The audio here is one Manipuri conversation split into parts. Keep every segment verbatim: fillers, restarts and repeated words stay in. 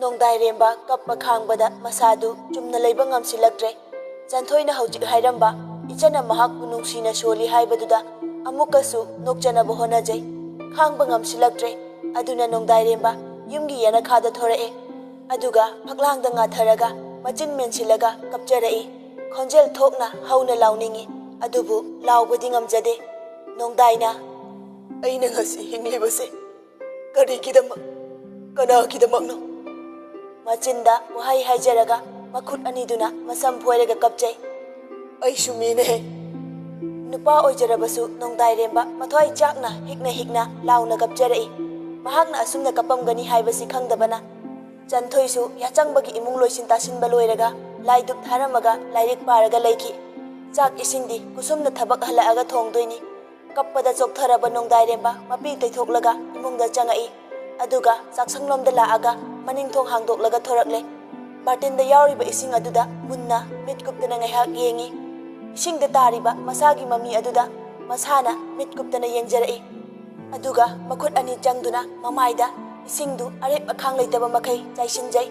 ꯅꯣꯡꯗꯥꯏꯔꯦꯝꯕ ꯀꯞꯄ ꯈꯥꯡꯕꯗ ꯃꯁꯥꯗꯨ ꯆꯨꯝꯅ ꯂꯩꯕ ꯉꯝꯁꯤꯜꯂꯛꯇ꯭ꯔꯦ꯫ ꯆꯟꯊꯣꯏꯅ ꯍꯧꯖꯤꯛ ꯍꯥꯏꯔꯝꯕ "ꯏꯆꯟꯅ ꯃꯍꯥꯛꯄꯨ ꯅꯨꯡꯁꯤꯅ ꯁꯣꯜꯂꯤ" ꯍꯥꯏꯕꯗꯨꯗ ꯑꯃꯨꯛꯀꯁꯨ ꯅꯣꯛꯆꯅꯕ ꯍꯣꯠꯅꯖꯩ꯫ ꯈꯥꯡꯕ ꯉꯝꯁꯤꯜꯂꯛꯇ꯭ꯔꯦ꯫ ꯑꯗꯨꯅ ꯅꯣꯡꯗꯥꯏꯔꯦꯝꯕ ꯌꯨꯝꯒꯤ ꯌꯦꯅꯈꯥꯗ ꯊꯣꯔꯛꯑꯦ꯫ ꯑꯗꯨꯒ ꯐꯛꯂꯥꯡꯗ ꯉꯥꯊꯔꯒ ꯃꯆꯤꯟ ꯃꯦꯟꯁꯤꯜꯂꯒ ꯀꯞꯆꯔꯛꯏ꯫ ꯈꯣꯟꯖꯦꯜ ꯊꯣꯛꯅ ꯍꯧꯅ ꯂꯥꯎꯅꯤꯡꯏ, ꯑꯗꯨꯕꯨ ꯂꯥꯎꯕꯗꯤ ꯉꯝꯖꯗꯦ꯫ ꯅꯣꯡꯗꯥꯏꯅ, "ꯑꯩꯅ ꯉꯁꯤ ꯍꯤꯡꯂꯤꯕꯁꯦ ꯀꯔꯤꯒꯤꯗꯃꯛ? ꯀꯅꯥꯒꯤꯗꯃꯛꯅꯣ?" ꯃꯆꯤꯟꯗ ꯋꯥꯍꯩ ꯍꯥꯏꯖꯔꯒ ꯃꯈꯨꯠ ꯑꯅꯤꯗꯨꯅ ꯃꯁꯝ ꯐꯣꯏꯔꯒ ꯀꯞꯆꯩ꯫ "ꯑꯩꯁꯨ ꯃꯤꯅꯦ"꯫ ꯅꯨꯄꯥ ꯑꯣꯏꯖꯔꯕꯁꯨ ꯅꯣꯡꯗꯥꯏꯔꯦꯝꯕ ꯃꯊ꯭ꯋꯥꯏ ꯆꯥꯛꯅ ꯍꯤꯛꯅ ꯍꯤꯛꯅ ꯂꯥꯎꯅ ꯀꯞꯆꯔꯛꯏ꯫ ꯃꯍꯥꯛꯅ ꯑꯁꯨꯝꯅ ꯀꯞꯄꯝꯒꯅꯤ ꯍꯥꯏꯕꯁꯤ ꯈꯪꯗꯕꯅ꯫ ꯆꯟꯊꯣꯏꯁꯨ ꯌꯥꯆꯪꯕꯒꯤ ꯏꯃꯨꯡ ꯂꯣꯏꯁꯤꯟ ꯇꯥꯁꯤꯟꯕ ꯂꯣꯏꯔꯒ ꯂꯥꯏꯗꯨꯛ ꯊꯥꯔꯝꯃꯒ ꯂꯥꯏꯔꯤꯛ ꯄꯥꯔꯒ ꯂꯩꯈꯤ꯫ ꯆꯥꯛ ꯏꯁꯤꯡꯗꯤ ꯀꯨꯁꯨꯝꯅ ꯊꯕꯛ ꯍꯜꯂꯛꯑꯒ ꯊꯣꯡꯗꯣꯏꯅꯤ꯫ ꯀꯞꯄꯗ ꯆꯣꯛꯊꯔꯕ ꯅꯣꯡꯗꯥꯏꯔꯦꯝꯕ ꯃꯄꯤ ꯇꯩꯊꯣꯛꯂꯒ ꯏꯃꯨꯡꯗ ꯆꯪꯉꯛꯏ꯫ ꯑꯗꯨꯒ ꯆꯥꯛꯁꯪꯂꯣꯝꯗ ꯂꯥꯛꯑꯒ ꯃꯅꯤꯡ ꯊꯣꯡ ꯍꯥꯡꯗꯣꯛꯂꯒ ꯊꯣꯔꯛꯂꯦ꯫ ꯕꯥꯔꯇꯤꯟꯗ ꯌꯥꯎꯔꯤꯕ ꯏꯁꯤꯡ ꯑꯗꯨꯗ ꯃꯨꯟꯅ ꯃꯤꯠ ꯀꯨꯞꯇꯅ ꯉꯥꯏꯍꯥꯛ ꯌꯦꯡꯉꯤ꯫ ꯏꯁꯤꯡꯗ ꯇꯥꯔꯤꯕ ꯃꯁꯥꯒꯤ ꯃꯃꯤ ꯑꯗꯨꯗ ꯃꯁꯥꯅ ꯃꯤꯠ ꯀꯨꯞꯇꯅ ꯌꯦꯡꯖꯔꯛꯏ꯫ ꯑꯗꯨꯒ ꯃꯈꯨꯠ ꯑꯅꯤ ꯆꯪꯗꯨꯅ ꯃꯃꯥꯏꯗ ꯏꯁꯤꯡꯗꯨ ꯑꯔꯦꯞ ꯑꯈꯥꯡ ꯂꯩꯇꯕ ꯃꯈꯩ ꯆꯥꯏꯁꯤꯟꯖꯩ꯫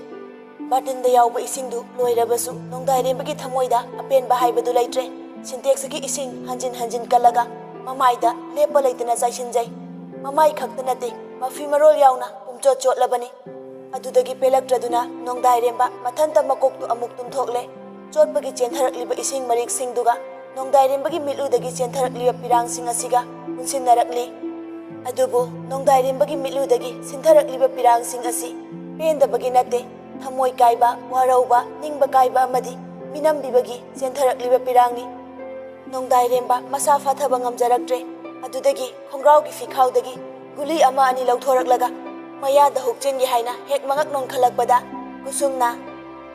ꯕꯥꯔꯇꯤꯟꯗ ꯌꯥꯎꯕ ꯏꯁꯤꯡꯗꯨ ꯂꯣꯏꯔꯕꯁꯨ ꯅꯣꯡꯗꯥꯏꯔꯦꯝꯕꯒꯤ ꯊꯃꯣꯏꯗ ꯑꯄꯦꯟꯕ ꯍꯥꯏꯕꯗꯨ ꯂꯩꯇ꯭ꯔꯦ꯫ ꯁꯤꯟꯇꯦꯛꯁꯀꯤ ꯏꯁꯤꯡ ꯍꯟꯖꯤꯟ ꯍꯟꯖꯤꯟ ꯀꯜꯂꯒ ꯃꯃꯥꯏꯗ ꯂꯦꯞꯄ ꯂꯩꯇꯅ ꯆꯥꯏꯁꯤꯟꯖꯩ꯫ ꯃꯃꯥꯏ ꯈꯛꯇ ꯅꯠꯇꯦ, ꯃꯐꯤ ꯃꯔꯣꯜ ꯌꯥꯎꯅ ꯄꯨꯝꯆꯣꯠ ꯆꯣꯠꯂꯕꯅꯤ꯫ ꯑꯗꯨꯗꯒꯤ ꯄꯦꯜꯂꯛꯇ꯭ꯔꯗꯨꯅ ꯅꯣꯡꯗꯥꯏꯔꯦꯝꯕ ꯃꯊꯟꯇ ꯃꯀꯣꯛꯇꯨ ꯑꯃꯨꯛ ꯇꯨꯝꯊꯣꯛꯂꯦ꯫ ꯆꯣꯠꯄꯒꯤ ꯆꯦꯟꯊꯔꯛꯂꯤꯕ ꯏꯁꯤꯡ ꯃꯔꯤꯛꯁꯤꯡꯗꯨꯒ ꯅꯣꯡꯗꯥꯏꯔꯦꯝꯕꯒꯤ ꯃꯤꯠꯂꯨꯗꯒꯤ ꯆꯦꯟꯊꯔꯛꯂꯤꯕ ꯄꯤꯔꯥꯡꯁꯤꯡ ꯑꯁꯤꯒ ꯄꯨꯟꯁꯤꯟꯅꯔꯛꯂꯤ꯫ ꯑꯗꯨꯕꯨ ꯅꯣꯡꯗꯥꯏꯔꯦꯝꯕꯒꯤ ꯃꯤꯠꯂꯨꯗꯒꯤ ꯁꯤꯟꯊꯔꯛꯂꯤꯕ ꯄꯤꯔꯥꯡꯁꯤꯡ ꯑꯁꯤ ꯄꯦꯟꯗꯕꯒꯤ ꯅꯠꯇꯦ, ꯊꯃꯣꯏ ꯀꯥꯏꯕ, ꯋꯥꯔꯧꯕ, ꯅꯤꯡꯕ ꯀꯥꯏꯕ ꯑꯃꯗꯤ ꯃꯤꯅꯝꯕꯤꯕꯒꯤ ꯆꯦꯟꯊꯔꯛꯂꯤꯕ ꯄꯤꯔꯥꯡꯅꯤ꯫ ꯅꯣꯡꯗꯥꯏꯔꯦꯝꯕ ꯃꯁꯥ ꯐꯥꯊꯕ ꯉꯝꯖꯔꯛꯇ꯭ꯔꯦ꯫ ꯑꯗꯨꯗꯒꯤ ꯈꯣꯡꯒ꯭ꯔꯥꯎꯒꯤ ꯐꯤꯈꯥꯎꯗꯒꯤ ꯒꯨꯂꯤ ꯑꯃ ꯑꯅꯤ ꯂꯧꯊꯣꯔꯛꯂꯒ ꯃꯌꯥꯗ ꯍꯨꯛꯆꯤꯟꯒꯦ ꯍꯥꯏꯅ ꯍꯦꯛ ꯃꯉꯛ ꯅꯣꯟꯈꯠꯂꯛꯄꯗ ꯀꯨꯁꯨꯝꯅ,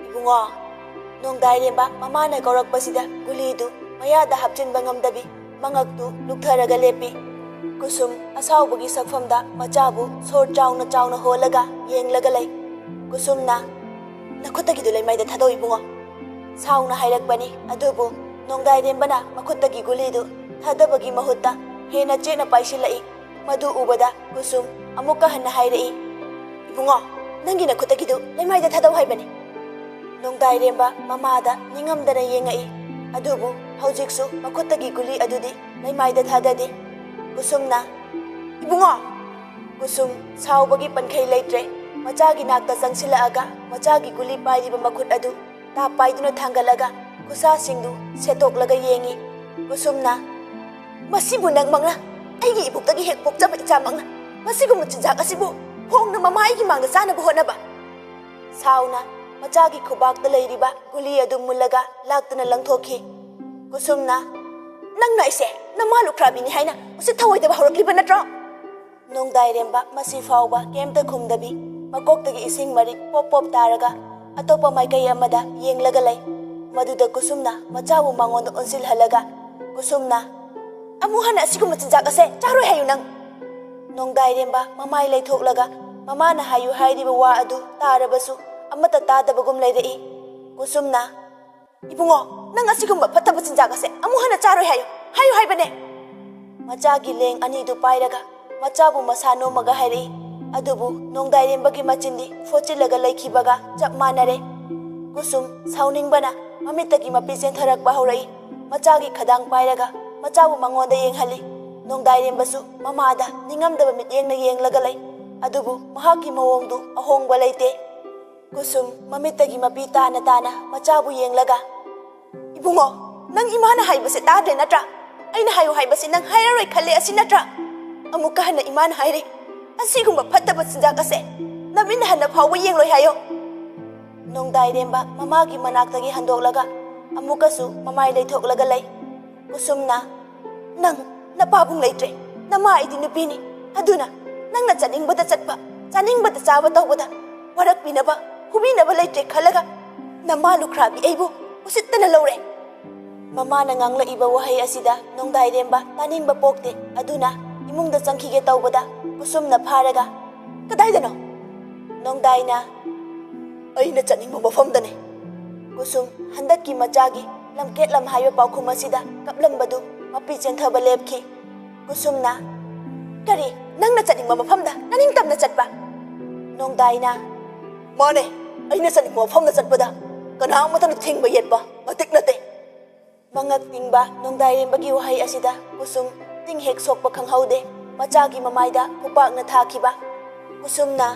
"ꯏꯕꯨꯡꯉꯣ!" ꯅꯣꯡꯗꯥꯏꯔꯦꯝꯕ ꯃꯃꯥꯅ ꯀꯧꯔꯛꯄꯁꯤꯗ ꯒꯨꯂꯤꯗꯨ ꯃꯌꯥꯗ ꯍꯥꯞꯆꯤꯟꯕ ꯉꯝꯗꯕꯤ ꯃꯉꯛꯇꯨ ꯂꯨꯛꯊꯔꯒ ꯂꯦꯞꯄꯤ꯫ ꯀꯨꯁꯨꯝ ꯑꯁꯥꯎꯕꯒꯤ ꯁꯛꯐꯝꯗ ꯃꯆꯥꯕꯨ ꯁꯣꯔ ꯆꯥꯎꯅ ꯆꯥꯎꯅ ꯍꯣꯜꯂꯒ ꯌꯦꯡꯂꯒ ꯂꯩ꯫ ꯀꯨꯁꯨꯝꯅ, "ꯅꯈꯨꯠꯇꯒꯤꯗꯨ ꯂꯩꯃꯥꯏꯗ ꯊꯥꯗꯧ ꯏꯕꯨꯡꯉꯣ!" ꯁꯥꯎꯅ ꯍꯥꯏꯔꯛꯄꯅꯤ꯫ ꯑꯗꯨꯕꯨ ꯅꯣꯡꯗꯥꯏꯔꯦꯝꯕꯅ ꯃꯈꯨꯠꯇꯒꯤ ꯒꯨꯂꯤꯗꯨ ꯊꯥꯗꯕꯒꯤ ꯃꯍꯨꯠꯇ ꯍꯦꯟꯅ ꯆꯦꯠꯅ ꯄꯥꯏꯁꯤꯜꯂꯛꯏ꯫ ꯃꯗꯨ ꯎꯕꯗ ꯀꯨꯁꯨꯝ ꯑꯃꯨꯛꯀ ꯍꯟꯅ ꯍꯥꯏꯔꯛꯏ, "ꯏꯕꯨꯡꯉꯣ, ꯅꯪꯒꯤ ꯅꯈꯨꯠꯇꯒꯤꯗꯨ ꯂꯩꯃꯥꯏꯗ ꯊꯥꯗꯧ ꯍꯥꯏꯕꯅꯤ꯫ ꯅꯣꯡꯗꯥꯏꯔꯦꯝꯕ ꯃꯃꯥꯗ ꯅꯤꯡꯉꯝꯗꯅ ꯌꯦꯡꯉꯛꯏ꯫ ꯑꯗꯨꯕꯨ ꯍꯧꯖꯤꯛꯁꯨ ꯃꯈꯨꯠꯇꯒꯤ ꯒꯨꯂꯤ ꯑꯗꯨꯗꯤ ꯂꯩꯃꯥꯏꯗ ꯊꯥꯗꯗꯦ꯫ ꯀꯨꯁꯨꯝꯅ, "ꯏꯕꯨꯡꯉꯣ!" ꯀꯨꯁꯨꯝ ꯁꯥꯎꯕꯒꯤ ꯄꯟꯈꯩ ꯂꯩꯇ꯭ꯔꯦ꯫ ꯃꯆꯥꯒꯤ ꯅꯥꯛꯇ ꯆꯪꯁꯤꯜꯂꯛꯑꯒ ꯃꯆꯥꯒꯤ ꯒꯨꯂꯤ ꯄꯥꯏꯔꯤꯕ ꯃꯈꯨꯠ ꯑꯗꯨ ꯇꯥꯞ ꯄꯥꯏꯗꯨꯅ ꯊꯥꯡꯒꯠꯂꯒ ꯈꯨꯠꯁꯥꯁꯤꯡꯗꯨ ꯁꯦꯠꯇꯣꯛꯂꯒ ꯌꯦꯡꯉꯤ꯫ ꯀꯨꯁꯨꯝꯅ, "ꯃꯁꯤꯕꯨ ꯅꯪꯃꯛꯅ, ꯑꯩꯒꯤ ꯏꯕꯨꯛꯇꯒꯤ ꯍꯦꯛ ꯄꯣꯛꯆꯕ ꯏꯆꯥꯃꯛꯅ ꯃꯁꯤꯒꯨꯝꯕ ꯆꯤꯟꯖꯥꯛ ꯑꯁꯤꯕꯨ ꯐꯣꯡꯅ ꯃꯃꯥ ꯑꯩꯒꯤ ꯃꯥꯡꯗ ꯆꯥꯅꯕ ꯍꯣꯠꯅꯕ?" ꯁꯥꯎꯅ ꯃꯆꯥꯒꯤ ꯈꯨꯕꯥꯛꯇ ꯂꯩꯔꯤꯕ ꯒꯨꯂꯤ ꯑꯗꯨ ꯃꯨꯜꯂꯒ ꯂꯥꯛꯇꯨꯅ ꯂꯪꯊꯣꯛꯈꯤ꯫ ꯀꯨꯁꯨꯝꯅ, "ꯅꯪꯅ ꯑꯩꯁꯦ ꯅꯃꯥ ꯂꯨꯈ꯭ꯔꯥꯕꯤꯅꯤ ꯍꯥꯏꯅ ꯎꯁꯤꯠ ꯊꯑꯣꯏꯗꯕ ꯍꯧꯔꯛꯂꯤꯕ ꯅꯠꯇ꯭ꯔꯣ?" ꯅꯣꯡꯗꯥꯏꯔꯦꯝꯕ ꯃꯁꯤ ꯐꯥꯎꯕ ꯀꯩꯝꯇ ꯈꯨꯝꯗꯕꯤ ꯃꯀꯣꯛꯇꯒꯤ ꯏꯁꯤꯡ ꯃꯔꯤꯛ ꯄꯣꯞ ꯄꯣꯞ ꯇꯥꯔꯒ ꯑꯇꯣꯞꯄ ꯃꯥꯏꯀꯩ ꯑꯃꯗ ꯌꯦꯡꯂꯒ ꯂꯩ꯫ ꯃꯗꯨꯗ ꯀꯨꯁꯨꯝꯅ ꯃꯆꯥꯕꯨ ꯃꯉꯣꯟꯗ ꯑꯣꯟꯁꯤꯜꯍꯜꯂꯒ ꯀꯨꯁꯨꯝꯅ, "ꯑꯃꯨꯛ ꯍꯟꯅ ꯑꯁꯤꯒꯨꯝꯕ ꯆꯤꯟꯖꯥꯛ ꯑꯁꯦ ꯆꯥꯔꯣꯏ ꯍꯥꯏꯌꯨ ꯅꯪ!" ꯅꯣꯡꯗꯥꯏꯔꯦꯝꯕ ꯃꯃꯥꯏ ꯂꯩꯊꯣꯛꯂꯒ ꯃꯃꯥꯅ ꯍꯥꯏꯌꯨ ꯍꯥꯏꯔꯤꯕ ꯋꯥ ꯑꯗꯨ ꯇꯥꯔꯕꯁꯨ ꯑꯃꯠꯇ ꯇꯥꯗꯕꯒꯨꯝ ꯂꯩꯔꯛꯏ꯫ ꯀꯨꯁꯨꯝꯅ, "ꯏꯕꯨꯡꯉꯣ, ꯅꯪ ꯑꯁꯤꯒꯨꯝꯕ ꯐꯠꯇꯕ ꯆꯤꯟꯖꯥꯛ ꯑꯁꯦ ꯑꯃꯨꯛ ꯍꯟꯅ ꯆꯥꯔꯣꯏ ꯍꯥꯏꯌꯨ, ꯍꯥꯏꯌꯨ ꯍꯥꯏꯕꯅꯦ!" ꯃꯆꯥꯒꯤ ꯂꯦꯡ ꯑꯅꯤꯗꯨ ꯄꯥꯏꯔꯒ ꯃꯆꯥꯕꯨ ꯃꯁꯥ ꯅꯣꯝꯃꯒ ꯍꯥꯏꯔꯛꯏ꯫ ꯑꯗꯨꯕꯨ ꯅꯣꯡꯗꯥꯏꯔꯦꯝꯕꯒꯤ ꯃꯆꯤꯟꯗꯤ ꯐꯣꯠꯆꯤꯜꯂꯒ ꯂꯩꯈꯤꯕꯒ ꯆꯞ ꯃꯥꯟꯅꯔꯦ꯫ ꯀꯨꯁꯨꯝ ꯁꯥꯎꯅꯤꯡꯕꯅ ꯃꯃꯤꯠꯇꯒꯤ ꯃꯄꯤ ꯆꯦꯟꯊꯔꯛꯄ ꯍꯧꯔꯛꯏ꯫ ꯃꯆꯥꯒꯤ ꯈꯗꯥꯡ ꯄꯥꯏꯔꯒ ꯃꯆꯥꯕꯨ ꯃꯉꯣꯟꯗ ꯌꯦꯡꯍꯜꯂꯤ꯫ ꯅꯣꯡꯗꯥꯏꯔꯦꯝꯕꯁꯨ ꯃꯃꯥꯗ ꯅꯤꯡꯉꯝꯗꯕ ꯃꯤꯠꯌꯦꯡꯅ ꯌꯦꯡꯂꯒ ꯂꯩ꯫ ꯑꯗꯨꯕꯨ ꯃꯍꯥꯛꯀꯤ ꯃꯑꯣꯡꯗꯨ ꯑꯍꯣꯡꯕ ꯂꯩꯇꯦ꯫ ꯀꯨꯁꯨꯝ ꯃꯃꯤꯠꯇꯒꯤ ꯃꯄꯤ ꯇꯥꯅ ꯇꯥꯅ ꯃꯆꯥꯕꯨ ꯌꯦꯡꯂꯒ, "ꯏꯕꯨꯡꯉꯣ, ꯅꯪ ꯏꯃꯥꯅ ꯍꯥꯏꯕꯁꯦ ꯇꯥꯗ꯭ꯔꯦ ꯅꯠꯇ꯭ꯔꯥ? ꯑꯩꯅ ꯍꯥꯏꯌꯨ ꯍꯥꯏꯕꯁꯦ ꯅꯪ ꯍꯥꯏꯔꯔꯣꯏ ꯈꯜꯂꯦ ꯑꯁꯤ ꯅꯠꯇ꯭ꯔꯥ? ꯑꯃꯨꯛꯀ ꯍꯟꯅ ꯏꯃꯥꯅ ꯍꯥꯏꯔꯤ, ꯑꯁꯤꯒꯨꯝꯕ ꯐꯠꯇꯕ ꯆꯤꯟꯖꯥꯛ ꯑꯁꯦ ꯅꯃꯤꯠꯅ ꯍꯟꯅ ꯐꯥꯎꯕ ꯌꯦꯡꯂꯣꯏ ꯍꯥꯏꯌꯣ!" ꯅꯣꯡꯗꯥꯏꯔꯦꯝꯕ ꯃꯃꯥꯒꯤ ꯃꯅꯥꯛꯇꯒꯤ ꯍꯟꯗꯣꯛꯂꯒ ꯑꯃꯨꯛꯀꯁꯨ ꯃꯃꯥꯏ ꯂꯩꯊꯣꯛꯂꯒ ꯂꯩ꯫ ꯀꯨꯁꯨꯝꯅ, "ꯅꯪ ꯅꯄꯥꯕꯨꯡ ꯂꯩꯇ꯭ꯔꯦ꯫ ꯅꯃꯥ ꯑꯩꯗꯤ ꯅꯨꯄꯤꯅꯤ꯫ ꯑꯗꯨꯅ ꯅꯪꯅ ꯆꯠꯅꯤꯡꯕꯗ ꯆꯠꯄ, ꯆꯥꯅꯤꯡꯕꯗ ꯆꯥꯕ ꯇꯧꯕꯗ ꯋꯥꯔꯛꯄꯤꯅꯕ, ꯐꯨꯕꯤꯅꯕ ꯂꯩꯇ꯭ꯔꯦ ꯈꯜꯂꯒ ꯅꯃꯥ ꯂꯨꯈ꯭ꯔꯥꯕꯤ ꯑꯩꯕꯨ ꯎꯁꯤꯠꯇꯅ ꯂꯧꯔꯦ!" ꯃꯃꯥꯅ ꯉꯥꯡꯂꯛꯏꯕ ꯋꯥꯍꯩ ꯑꯁꯤꯗ ꯅꯣꯡꯗꯥꯏꯔꯦꯝꯕ ꯇꯥꯅꯤꯡꯕ ꯄꯣꯛꯇꯦ꯫ ꯑꯗꯨꯅ ꯏꯃꯨꯡꯗ ꯆꯪꯈꯤꯒꯦ ꯇꯧꯕꯗ ꯀꯨꯁꯨꯝꯅ ꯐꯥꯔꯒ, "ꯀꯗꯥꯏꯗꯅꯣ?" ꯅꯣꯡꯗꯥꯏꯅ, "ꯑꯩꯅ ꯆꯠꯅꯤꯡꯕ ꯃꯐꯝꯗꯅꯤ!" ꯀꯨꯁꯨꯝ ꯍꯟꯗꯛꯀꯤ ꯃꯆꯥꯒꯤ ꯂꯝꯀꯦꯠ ꯂꯝꯍꯥꯏꯕ ꯄꯥꯎꯈꯨꯝ ꯑꯁꯤꯗ ꯀꯞꯂꯝꯕꯗꯨ ꯃꯄꯤ ꯆꯦꯟꯊꯕ ꯂꯦꯞꯈꯤ꯫ ꯀꯨꯁꯨꯝꯅ, "ꯀꯔꯤ? ꯅꯪꯅ ꯆꯠꯅꯤꯡꯕ ꯃꯐꯝꯗ ꯅꯅꯤꯡꯇꯝꯅ ꯆꯠꯄ?" ꯅꯣꯡꯗꯥꯏꯅ, ꯃꯥꯅꯦ, ꯑꯩꯅ ꯆꯠꯅꯤꯡꯕ ꯃꯐꯝꯗ ꯆꯠꯄꯗ ꯀꯅꯥ ꯑꯃꯠꯇꯅ ꯊꯤꯡꯕ ꯌꯦꯠꯄ ꯃꯇꯤꯛ ꯅꯠꯇꯦ꯫ ꯃꯉꯛ ꯇꯤꯡꯕ ꯅꯣꯡꯗꯥꯏꯔꯦꯝꯕꯒꯤ ꯋꯥꯍꯩ ꯑꯁꯤꯗ ꯀꯨꯁꯨꯝ ꯇꯤꯡ ꯍꯦꯛ ꯁꯣꯛꯄ ꯈꯪꯍꯧꯗꯦ꯫ ꯃꯆꯥꯒꯤ ꯃꯃꯥꯏꯗ ꯈꯨꯄꯥꯛꯅ ꯊꯥꯈꯤꯕ꯫ ꯀꯨꯁꯨꯝꯅ,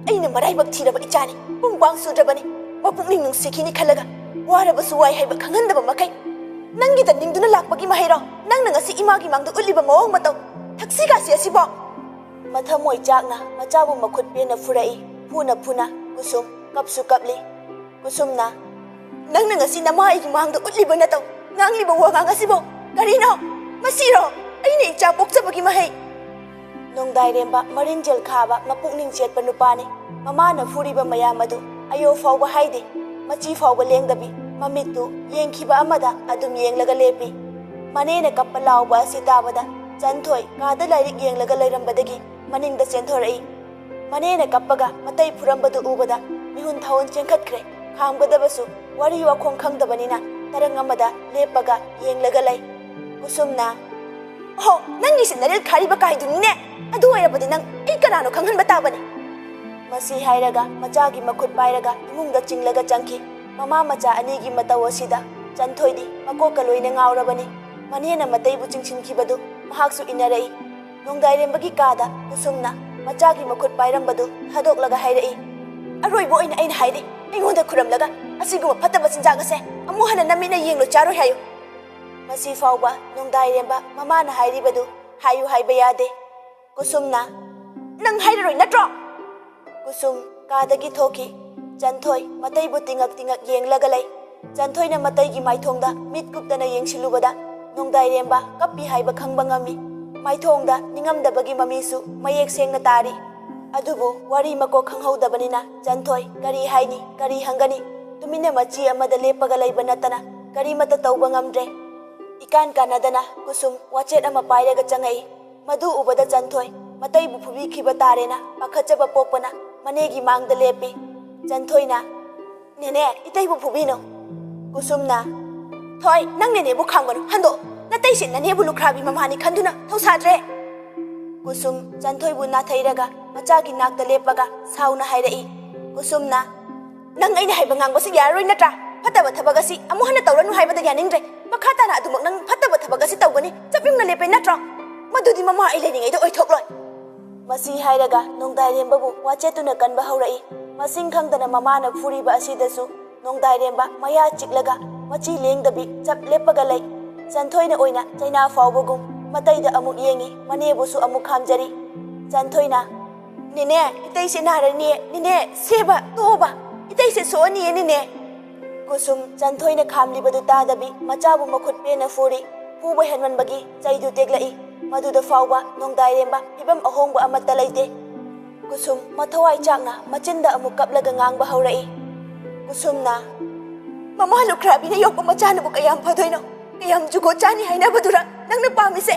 "ꯑꯩꯅ ꯃꯔꯥꯏꯕꯛ ꯊꯤꯔꯕ ꯏꯆꯥꯅꯤ, ꯄꯨꯡ ꯄꯥꯡ ꯁꯨꯗ꯭ꯔꯕꯅꯤ, ꯃꯄꯨꯛꯅꯤꯡ ꯅꯨꯡꯁꯤꯈꯤꯅꯤ ꯈꯜꯂꯒ ꯋꯥꯔꯕꯁꯨ ꯋꯥꯏ ꯍꯥꯏꯕ ꯈꯪꯍꯟꯗꯕ ꯃꯈꯩ꯫ ꯅꯪꯒꯤꯗ ꯅꯤꯡꯗꯨꯅ ꯂꯥꯛꯄꯒꯤ ꯃꯍꯩꯔꯣ ꯅꯪꯅ ꯉꯁꯤ ꯏꯃꯥꯒꯤ ꯃꯥꯡꯗ ꯎꯠꯂꯤꯕ ꯃꯑꯣꯡ ꯃꯇꯧ, ꯊꯛꯁꯤ ꯈꯥꯁꯤ ꯑꯁꯤꯕꯣ?" ꯃꯊꯃꯣꯏ ꯆꯥꯛꯅ ꯃꯆꯥꯕꯨ ꯃꯈꯨꯠ ꯄꯦꯟꯅ ꯐꯨꯔꯛꯏ, ꯐꯨꯅ ꯐꯨꯅ꯫ ꯀꯨꯁꯨꯝ ꯀꯞꯁꯨ ꯀꯞꯂꯤ꯫ ꯀꯨꯁꯨꯝꯅ, "ꯅꯪꯅ ꯉꯁꯤ ꯅꯃꯥ ꯑꯩꯒꯤ ꯃꯥꯡꯗ ꯎꯠꯂꯤꯕ ꯅꯇꯧ, ꯉꯥꯡꯂꯤꯕ ꯋꯥꯉꯥꯡ ꯑꯁꯤꯕꯨ ꯀꯔꯤꯅꯣ? ꯃꯁꯤꯔꯣ ꯑꯩꯅ ꯏꯆꯥ ꯄꯣꯛꯆꯕꯒꯤ ꯃꯍꯩ?" ꯅꯣꯡꯗꯥꯏꯔꯦꯝꯕ ꯃꯔꯤꯟꯖꯦꯜ ꯈꯥꯕ ꯃꯄꯨꯛꯅꯤꯡ ꯆꯦꯠꯄ ꯅꯨꯄꯥꯅꯤ꯫ ꯃꯃꯥꯅ ꯐꯨꯔꯤꯕ ꯃꯌꯥꯝ ꯑꯗꯨ ꯑꯌꯣ ꯐꯥꯎꯕ ꯍꯥꯏꯗꯦ, ꯃꯆꯤ ꯐꯥꯎꯕ ꯂꯦꯡꯗꯕꯤ, ꯃꯃꯤꯠꯇꯨ ꯌꯦꯡꯈꯤꯕ ꯑꯃꯗ ꯑꯗꯨꯝ ꯌꯦꯡꯂꯒ ꯂꯦꯞꯄꯤ꯫ ꯃꯅꯦꯅ ꯀꯞꯄ ꯂꯥꯎꯕ ꯑꯁꯤ ꯇꯥꯕꯗ ꯆꯟꯊꯣꯏ ꯀꯥꯗ ꯂꯥꯏꯔꯤꯛ ꯌꯦꯡꯂꯒ ꯂꯩꯔꯝꯕꯗꯒꯤ ꯃꯅꯤꯡꯗ ꯆꯦꯟꯊꯣꯔꯛꯏ꯫ ꯃꯅꯦꯅ ꯀꯞꯄꯒ ꯃꯇꯩ ꯐꯨꯔꯝꯕꯗꯨ ꯎꯕꯗ ꯃꯤꯍꯨꯟ ꯊꯥꯍꯨꯟ ꯆꯦꯟꯈꯠꯈ꯭ꯔꯦ꯫ ꯈꯥꯝꯒꯗꯕꯁꯨ ꯋꯥꯔꯤ ꯋꯥꯈꯣꯡ ꯈꯪꯗꯕꯅꯤꯅ ꯇꯔꯪ ꯑꯃꯗ ꯂꯦꯞꯄꯒ ꯌꯦꯡꯂꯒ ꯂꯩ꯫ ꯀꯨꯁꯨꯝꯅ, "ꯑꯣꯍꯣ, ꯅꯪꯒꯤꯁꯦ ꯅꯔꯦꯜ ꯈꯥꯔꯤꯕ ꯀꯥꯏꯗꯨꯅꯤꯅꯦ꯫ ꯑꯗꯨ ꯑꯣꯏꯔꯕꯗꯤ ꯅꯪ ꯑꯩ ꯀꯅꯥꯅꯣ ꯈꯪꯍꯟꯕ ꯇꯥꯕꯅꯤ?" ꯃꯁꯤ ꯍꯥꯏꯔꯒ ꯃꯆꯥꯒꯤ ꯃꯈꯨꯠ ꯄꯥꯏꯔꯒ ꯏꯃꯨꯡꯗ ꯆꯤꯡꯂꯒ ꯆꯪꯈꯤ꯫ ꯃꯃꯥ ꯃꯆꯥ ꯑꯅꯤꯒꯤ ꯃꯇꯧ ꯑꯁꯤꯗ ꯆꯟꯊꯣꯏꯗꯤ ꯃꯀꯣꯛꯀ ꯂꯣꯏꯅ ꯉꯥꯎꯔꯕꯅꯤ꯫ ꯃꯅꯦꯅ ꯃꯇꯩꯕꯨ ꯆꯤꯡꯁꯤꯟꯈꯤꯕꯗꯨ ꯃꯍꯥꯛꯁꯨ ꯏꯟꯅꯔꯛꯏ꯫ ꯅꯣꯡꯗꯥꯏꯔꯦꯝꯕꯒꯤ ꯀꯥꯗ ꯀꯨꯁꯨꯝꯅ ꯃꯆꯥꯒꯤ ꯃꯈꯨꯠ ꯄꯥꯏꯔꯝꯕꯗꯨ ꯊꯥꯗꯣꯛꯂꯒ ꯍꯥꯏꯔꯛꯏ, "ꯑꯔꯣꯏꯕ ꯑꯣꯏꯅ ꯑꯩꯅ ꯍꯥꯏꯔꯤ, ꯑꯩꯉꯣꯟꯗ ꯈꯨꯔꯝꯂꯒ ꯑꯁꯤꯒꯨꯝꯕ ꯐꯠꯇꯕ ꯆꯤꯟꯖꯥꯛ ꯑꯁꯦ ꯑꯃꯨꯛ ꯍꯟꯅ ꯅꯃꯤꯠꯅ ꯌꯦꯡꯂꯣꯏ ꯆꯥꯔꯣꯏ ꯍꯥꯏꯌꯨ"꯫ ꯃꯁꯤ ꯐꯥꯎꯕ ꯅꯣꯡꯗꯥꯏꯔꯦꯝꯕ ꯃꯃꯥꯅ ꯍꯥꯏꯔꯤꯕꯗꯨ ꯍꯥꯏꯌꯨ ꯍꯥꯏꯕ ꯌꯥꯗꯦ꯫ ꯀꯨꯁꯨꯝꯅ, "ꯅꯪ ꯍꯥꯏꯔꯔꯣꯏ ꯅꯠꯇ꯭ꯔꯣ?" ꯀꯨꯁꯨꯝ ꯀꯥꯗꯒꯤ ꯊꯣꯛꯈꯤ꯫ ꯆꯟꯊꯣꯏ ꯃꯇꯩꯕꯨ ꯇꯤꯉꯛ ꯇꯤꯉꯛ ꯌꯦꯡꯂꯒ ꯂꯩ꯫ ꯆꯟꯊꯣꯏꯅ ꯃꯇꯩꯒꯤ ꯃꯥꯏꯊꯣꯡꯗ ꯃꯤꯠ ꯀꯨꯞꯇꯅ ꯌꯦꯡꯁꯤꯜꯂꯨꯕꯗ ꯅꯣꯡꯗꯥꯏꯔꯦꯝꯕ ꯀꯞꯄꯤ ꯍꯥꯏꯕ ꯈꯪꯕ ꯉꯝꯃꯤ꯫ ꯃꯥꯏꯊꯣꯡꯗ ꯅꯤꯡꯉꯝꯗꯕꯒꯤ ꯃꯃꯤꯁꯨ ꯃꯌꯦꯛ ꯁꯦꯡꯅ ꯇꯥꯔꯤ꯫ ꯑꯗꯨꯕꯨ ꯋꯥꯔꯤ ꯃꯀꯣꯛ ꯈꯪꯍꯧꯗꯕꯅꯤꯅ ꯆꯟꯊꯣꯏ ꯀꯔꯤ ꯍꯥꯏꯅꯤ, ꯀꯔꯤ ꯍꯪꯒꯅꯤ? ꯇꯨꯃꯤꯟꯅ ꯃꯆꯤ ꯑꯃꯗ ꯂꯦꯞꯄꯒ ꯂꯩꯕ ꯅꯠꯇꯅ ꯀꯔꯤꯃꯠꯇ ꯇꯧꯕ ꯉꯝꯗ꯭ꯔꯦ꯫ ꯏꯀꯥꯟ ꯀꯥꯟꯅꯗꯅ ꯀꯨꯁꯨꯝ ꯋꯥꯆꯦꯠ ꯑꯃ ꯄꯥꯏꯔꯒ ꯆꯪꯉꯛꯏ꯫ ꯃꯗꯨ ꯎꯕꯗ ꯆꯟꯊꯣꯏ ꯃꯇꯩꯕꯨ ꯐꯨꯕꯤꯈꯤꯕ ꯇꯥꯔꯦꯅ ꯄꯥꯈꯠꯆꯕ ꯄꯣꯛꯄꯅ ꯃꯅꯦꯒꯤ ꯃꯥꯡꯗ ꯂꯦꯞꯄꯤ꯫ ꯆꯟꯊꯣꯏꯅ, "ꯅꯦꯅꯦ, ꯏꯇꯩꯕꯨ ꯐꯨꯕꯤꯅꯨ"꯫ ꯀꯨꯁꯨꯝꯅ, "ꯊꯣꯏ, ꯅꯪ ꯅꯦꯅꯦꯕꯨ ꯈꯥꯝꯒꯅꯨ, ꯍꯟꯗꯣꯛ꯫ ꯅꯇꯩꯁꯦ ꯅꯅꯦꯕꯨ ꯂꯨꯈ꯭ꯔꯥꯕꯤ ꯃꯃꯥꯅꯤ ꯈꯟꯗꯨꯅ ꯊꯧꯁꯥꯗ꯭ꯔꯦ"꯫ ꯀꯨꯁꯨꯝ ꯆꯟꯊꯣꯏꯕꯨ ꯅꯥꯊꯩꯔꯒ ꯃꯆꯥꯒꯤ ꯅꯥꯛꯇ ꯂꯦꯞꯄꯒ ꯁꯥꯎꯅ ꯍꯥꯏꯔꯛꯏ, ꯀꯨꯁꯨꯝꯅ, "ꯅꯪ ꯑꯩꯅ ꯍꯥꯏꯕ ꯉꯥꯡꯕꯁꯤ ꯌꯥꯔꯔꯣꯏ ꯅꯠꯇ꯭ꯔꯥ? ꯐꯠꯇꯕ ꯊꯕꯛ ꯑꯁꯤ ꯑꯃꯨꯛ ꯍꯟꯅ ꯇꯧꯔꯅꯨ ꯍꯥꯏꯕꯗ ꯌꯥꯅꯤꯡꯗ꯭ꯔꯦ꯫ ꯃꯈꯥ ꯇꯥꯅ ꯑꯗꯨꯃꯛ ꯅꯪ ꯐꯠꯇꯕ ꯊꯕꯛ ꯑꯁꯤ ꯇꯧꯒꯅꯤ ꯆꯞ ꯌꯨꯡꯅ ꯂꯦꯞꯄꯦ ꯅꯠꯇ꯭ꯔꯣ? ꯃꯗꯨꯗꯤ ꯃꯃꯥ ꯑꯩ ꯂꯩꯔꯤꯉꯩꯗ ꯑꯣꯏꯊꯣꯛꯂꯣꯏ"꯫ ꯃꯁꯤ ꯍꯥꯏꯔꯒ ꯅꯣꯡꯗꯥꯏꯔꯦꯝꯕꯕꯨ ꯋꯥꯆꯦꯠꯇꯨꯅ ꯀꯟꯕ ꯍꯧꯔꯛꯏ꯫ ꯃꯁꯤꯡ ꯈꯪꯗꯅ ꯃꯃꯥꯅ ꯐꯨꯔꯤꯕ ꯑꯁꯤꯗꯁꯨ ꯅꯣꯡꯗꯥꯏꯔꯦꯝꯕ ꯃꯌꯥ ꯆꯤꯛꯂꯒ ꯃꯆꯤ ꯂꯦꯡꯗꯕꯤ ꯆꯞ ꯂꯦꯞꯄꯒ ꯂꯩ꯫ ꯆꯟꯊꯣꯏꯅ ꯑꯣꯏꯅ ꯆꯩꯅꯥ ꯐꯥꯎꯕꯒꯨꯝ ꯃꯇꯩꯗ ꯑꯃꯨꯛ ꯌꯦꯡꯉꯤ, ꯃꯅꯦꯕꯨꯁꯨ ꯑꯃꯨꯛ ꯈꯥꯝꯖꯔꯤ꯫ ꯆꯟꯊꯣꯏꯅ, "ꯅꯦꯅꯦ, ꯏꯇꯩꯁꯦ ꯅꯥꯔꯅꯤꯌꯦ, ꯅꯦꯅꯦ, ꯁꯦꯕ, ꯇꯣꯛꯑꯣꯕ, ꯏꯇꯩꯁꯦ ꯁꯣꯛꯑꯅꯤꯌꯦ, ꯅꯦꯅꯦ"꯫ ꯀꯨꯁꯨꯝ ꯆꯟꯊꯣꯏꯅ ꯈꯥꯝꯂꯤꯕꯗꯨ ꯇꯥꯗꯕꯤ ꯃꯆꯥꯕꯨ ꯃꯈꯨꯠ ꯄꯦꯟꯅ ꯐꯨꯔꯤ꯫ ꯐꯨꯕ ꯍꯦꯟꯃꯟꯕꯒꯤ ꯆꯩꯗꯨ ꯇꯦꯛꯂꯛꯏ꯫ ꯃꯗꯨꯗ ꯐꯥꯎꯕ ꯅꯣꯡꯗꯥꯏꯔꯦꯝꯕ ꯐꯤꯕꯝ ꯑꯍꯣꯡꯕ ꯑꯃꯠꯇ ꯂꯩꯇꯦ꯫ ꯀꯨꯁꯨꯝ ꯃꯊꯋꯥꯏ ꯆꯥꯛꯅ ꯃꯆꯤꯟꯗ ꯑꯃꯨꯛ ꯀꯞꯂꯒ ꯉꯥꯡꯕ ꯍꯧꯔꯛꯏ꯫ ꯀꯨꯁꯨꯝꯅ, "ꯃꯃꯥ ꯂꯨꯈ꯭ꯔꯥꯕꯤꯅ ꯌꯣꯛꯄ ꯃꯆꯥꯅꯕꯨ ꯀꯌꯥꯝ ꯐꯗꯣꯏꯅꯣ? ꯀꯌꯥꯝ ꯖꯨꯒꯣꯠ ꯆꯥꯅꯤ ꯍꯥꯏꯅꯕꯗꯨꯔ ꯅꯪꯅ ꯄꯥꯝꯃꯤꯁꯦ?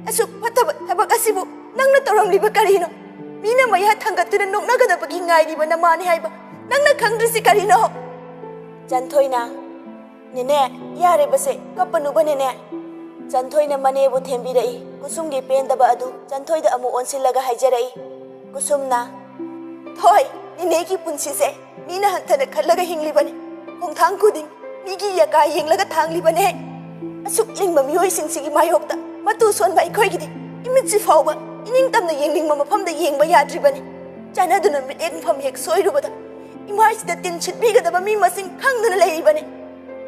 ꯑꯁꯨꯛ ꯐꯠꯇꯕ ꯊꯕꯛ ꯑꯁꯤꯕꯨ ꯅꯪꯅ ꯇꯧꯔꯝꯂꯤꯕ ꯀꯔꯤꯅꯣ? ꯃꯤꯅ ꯃꯌꯥ ꯊꯥꯡꯒꯠꯇꯨꯅ ꯅꯣꯛꯅꯒꯗꯕꯒꯤ ꯉꯥꯏꯔꯤꯕ ꯅꯃꯥꯅꯤ ꯍꯥꯏꯕ ꯅꯪꯅ ꯈꯪꯗ꯭ꯔꯤꯁꯤ ꯀꯔꯤꯅꯣ?" ꯆꯟꯊꯣꯏꯅ, "ꯅꯦꯅꯦ, ꯌꯥꯔꯦꯕꯁꯦ, ꯀꯞꯄꯅꯨꯕ ꯅꯦꯅꯦ"꯫ ꯆꯟꯊꯣꯏꯅ ꯃꯅꯦꯕꯨ ꯊꯦꯝꯕꯤꯔꯛꯏ꯫ ꯀꯨꯁꯨꯝꯒꯤ ꯄꯦꯟꯗꯕ ꯑꯗꯨ ꯆꯟꯊꯣꯏꯗ ꯑꯃꯨꯛ ꯑꯣꯟꯁꯤꯜꯂꯒ ꯍꯥꯏꯖꯔꯛꯏ꯫ ꯀꯨꯁꯨꯝꯅ, "ꯊꯣꯏ, ꯅꯦꯅꯦꯒꯤ ꯄꯨꯟꯁꯤꯁꯦ ꯃꯤꯅ ꯍꯟꯊꯅ ꯈꯜꯂꯒ ꯍꯤꯡꯂꯤꯕꯅꯤ꯫ ꯈꯣꯡꯊꯥꯡ ꯈꯨꯗꯤꯡ ꯃꯤꯒꯤ ꯌꯥꯀꯥ ꯌꯦꯡꯂꯒ ꯊꯥꯡꯂꯤꯕꯅꯦ꯫ ꯑꯁꯨꯛ ꯂꯤꯡꯕ ꯃꯤꯑꯣꯏꯁꯤꯡꯁꯤꯒꯤ ꯃꯥꯌꯣꯛꯇ ꯃꯇꯨ ꯁꯣꯟꯕ ꯑꯩꯈꯣꯏꯒꯤꯗꯤ ꯏꯃꯤꯠꯁꯤ ꯐꯥꯎꯕ ꯏꯅꯤꯡ ꯇꯝꯅ ꯌꯦꯡꯅꯤꯡꯕ ꯃꯐꯝꯗ ꯌꯦꯡꯕ ꯌꯥꯗ꯭ꯔꯤꯕꯅꯤ꯫ ꯆꯥꯟꯅꯗꯨꯅ ꯃꯤꯠꯌꯦꯡꯐꯝ ꯍꯦꯛ ꯁꯣꯏꯔꯨꯕꯗ ꯏꯃꯥꯏꯁꯤꯗ ꯇꯤꯟ ꯁꯤꯠꯄꯤꯒꯗꯕ ꯃꯤ ꯃꯁꯤꯡ ꯈꯪꯗꯅ ꯂꯩꯔꯤꯕꯅꯤ꯫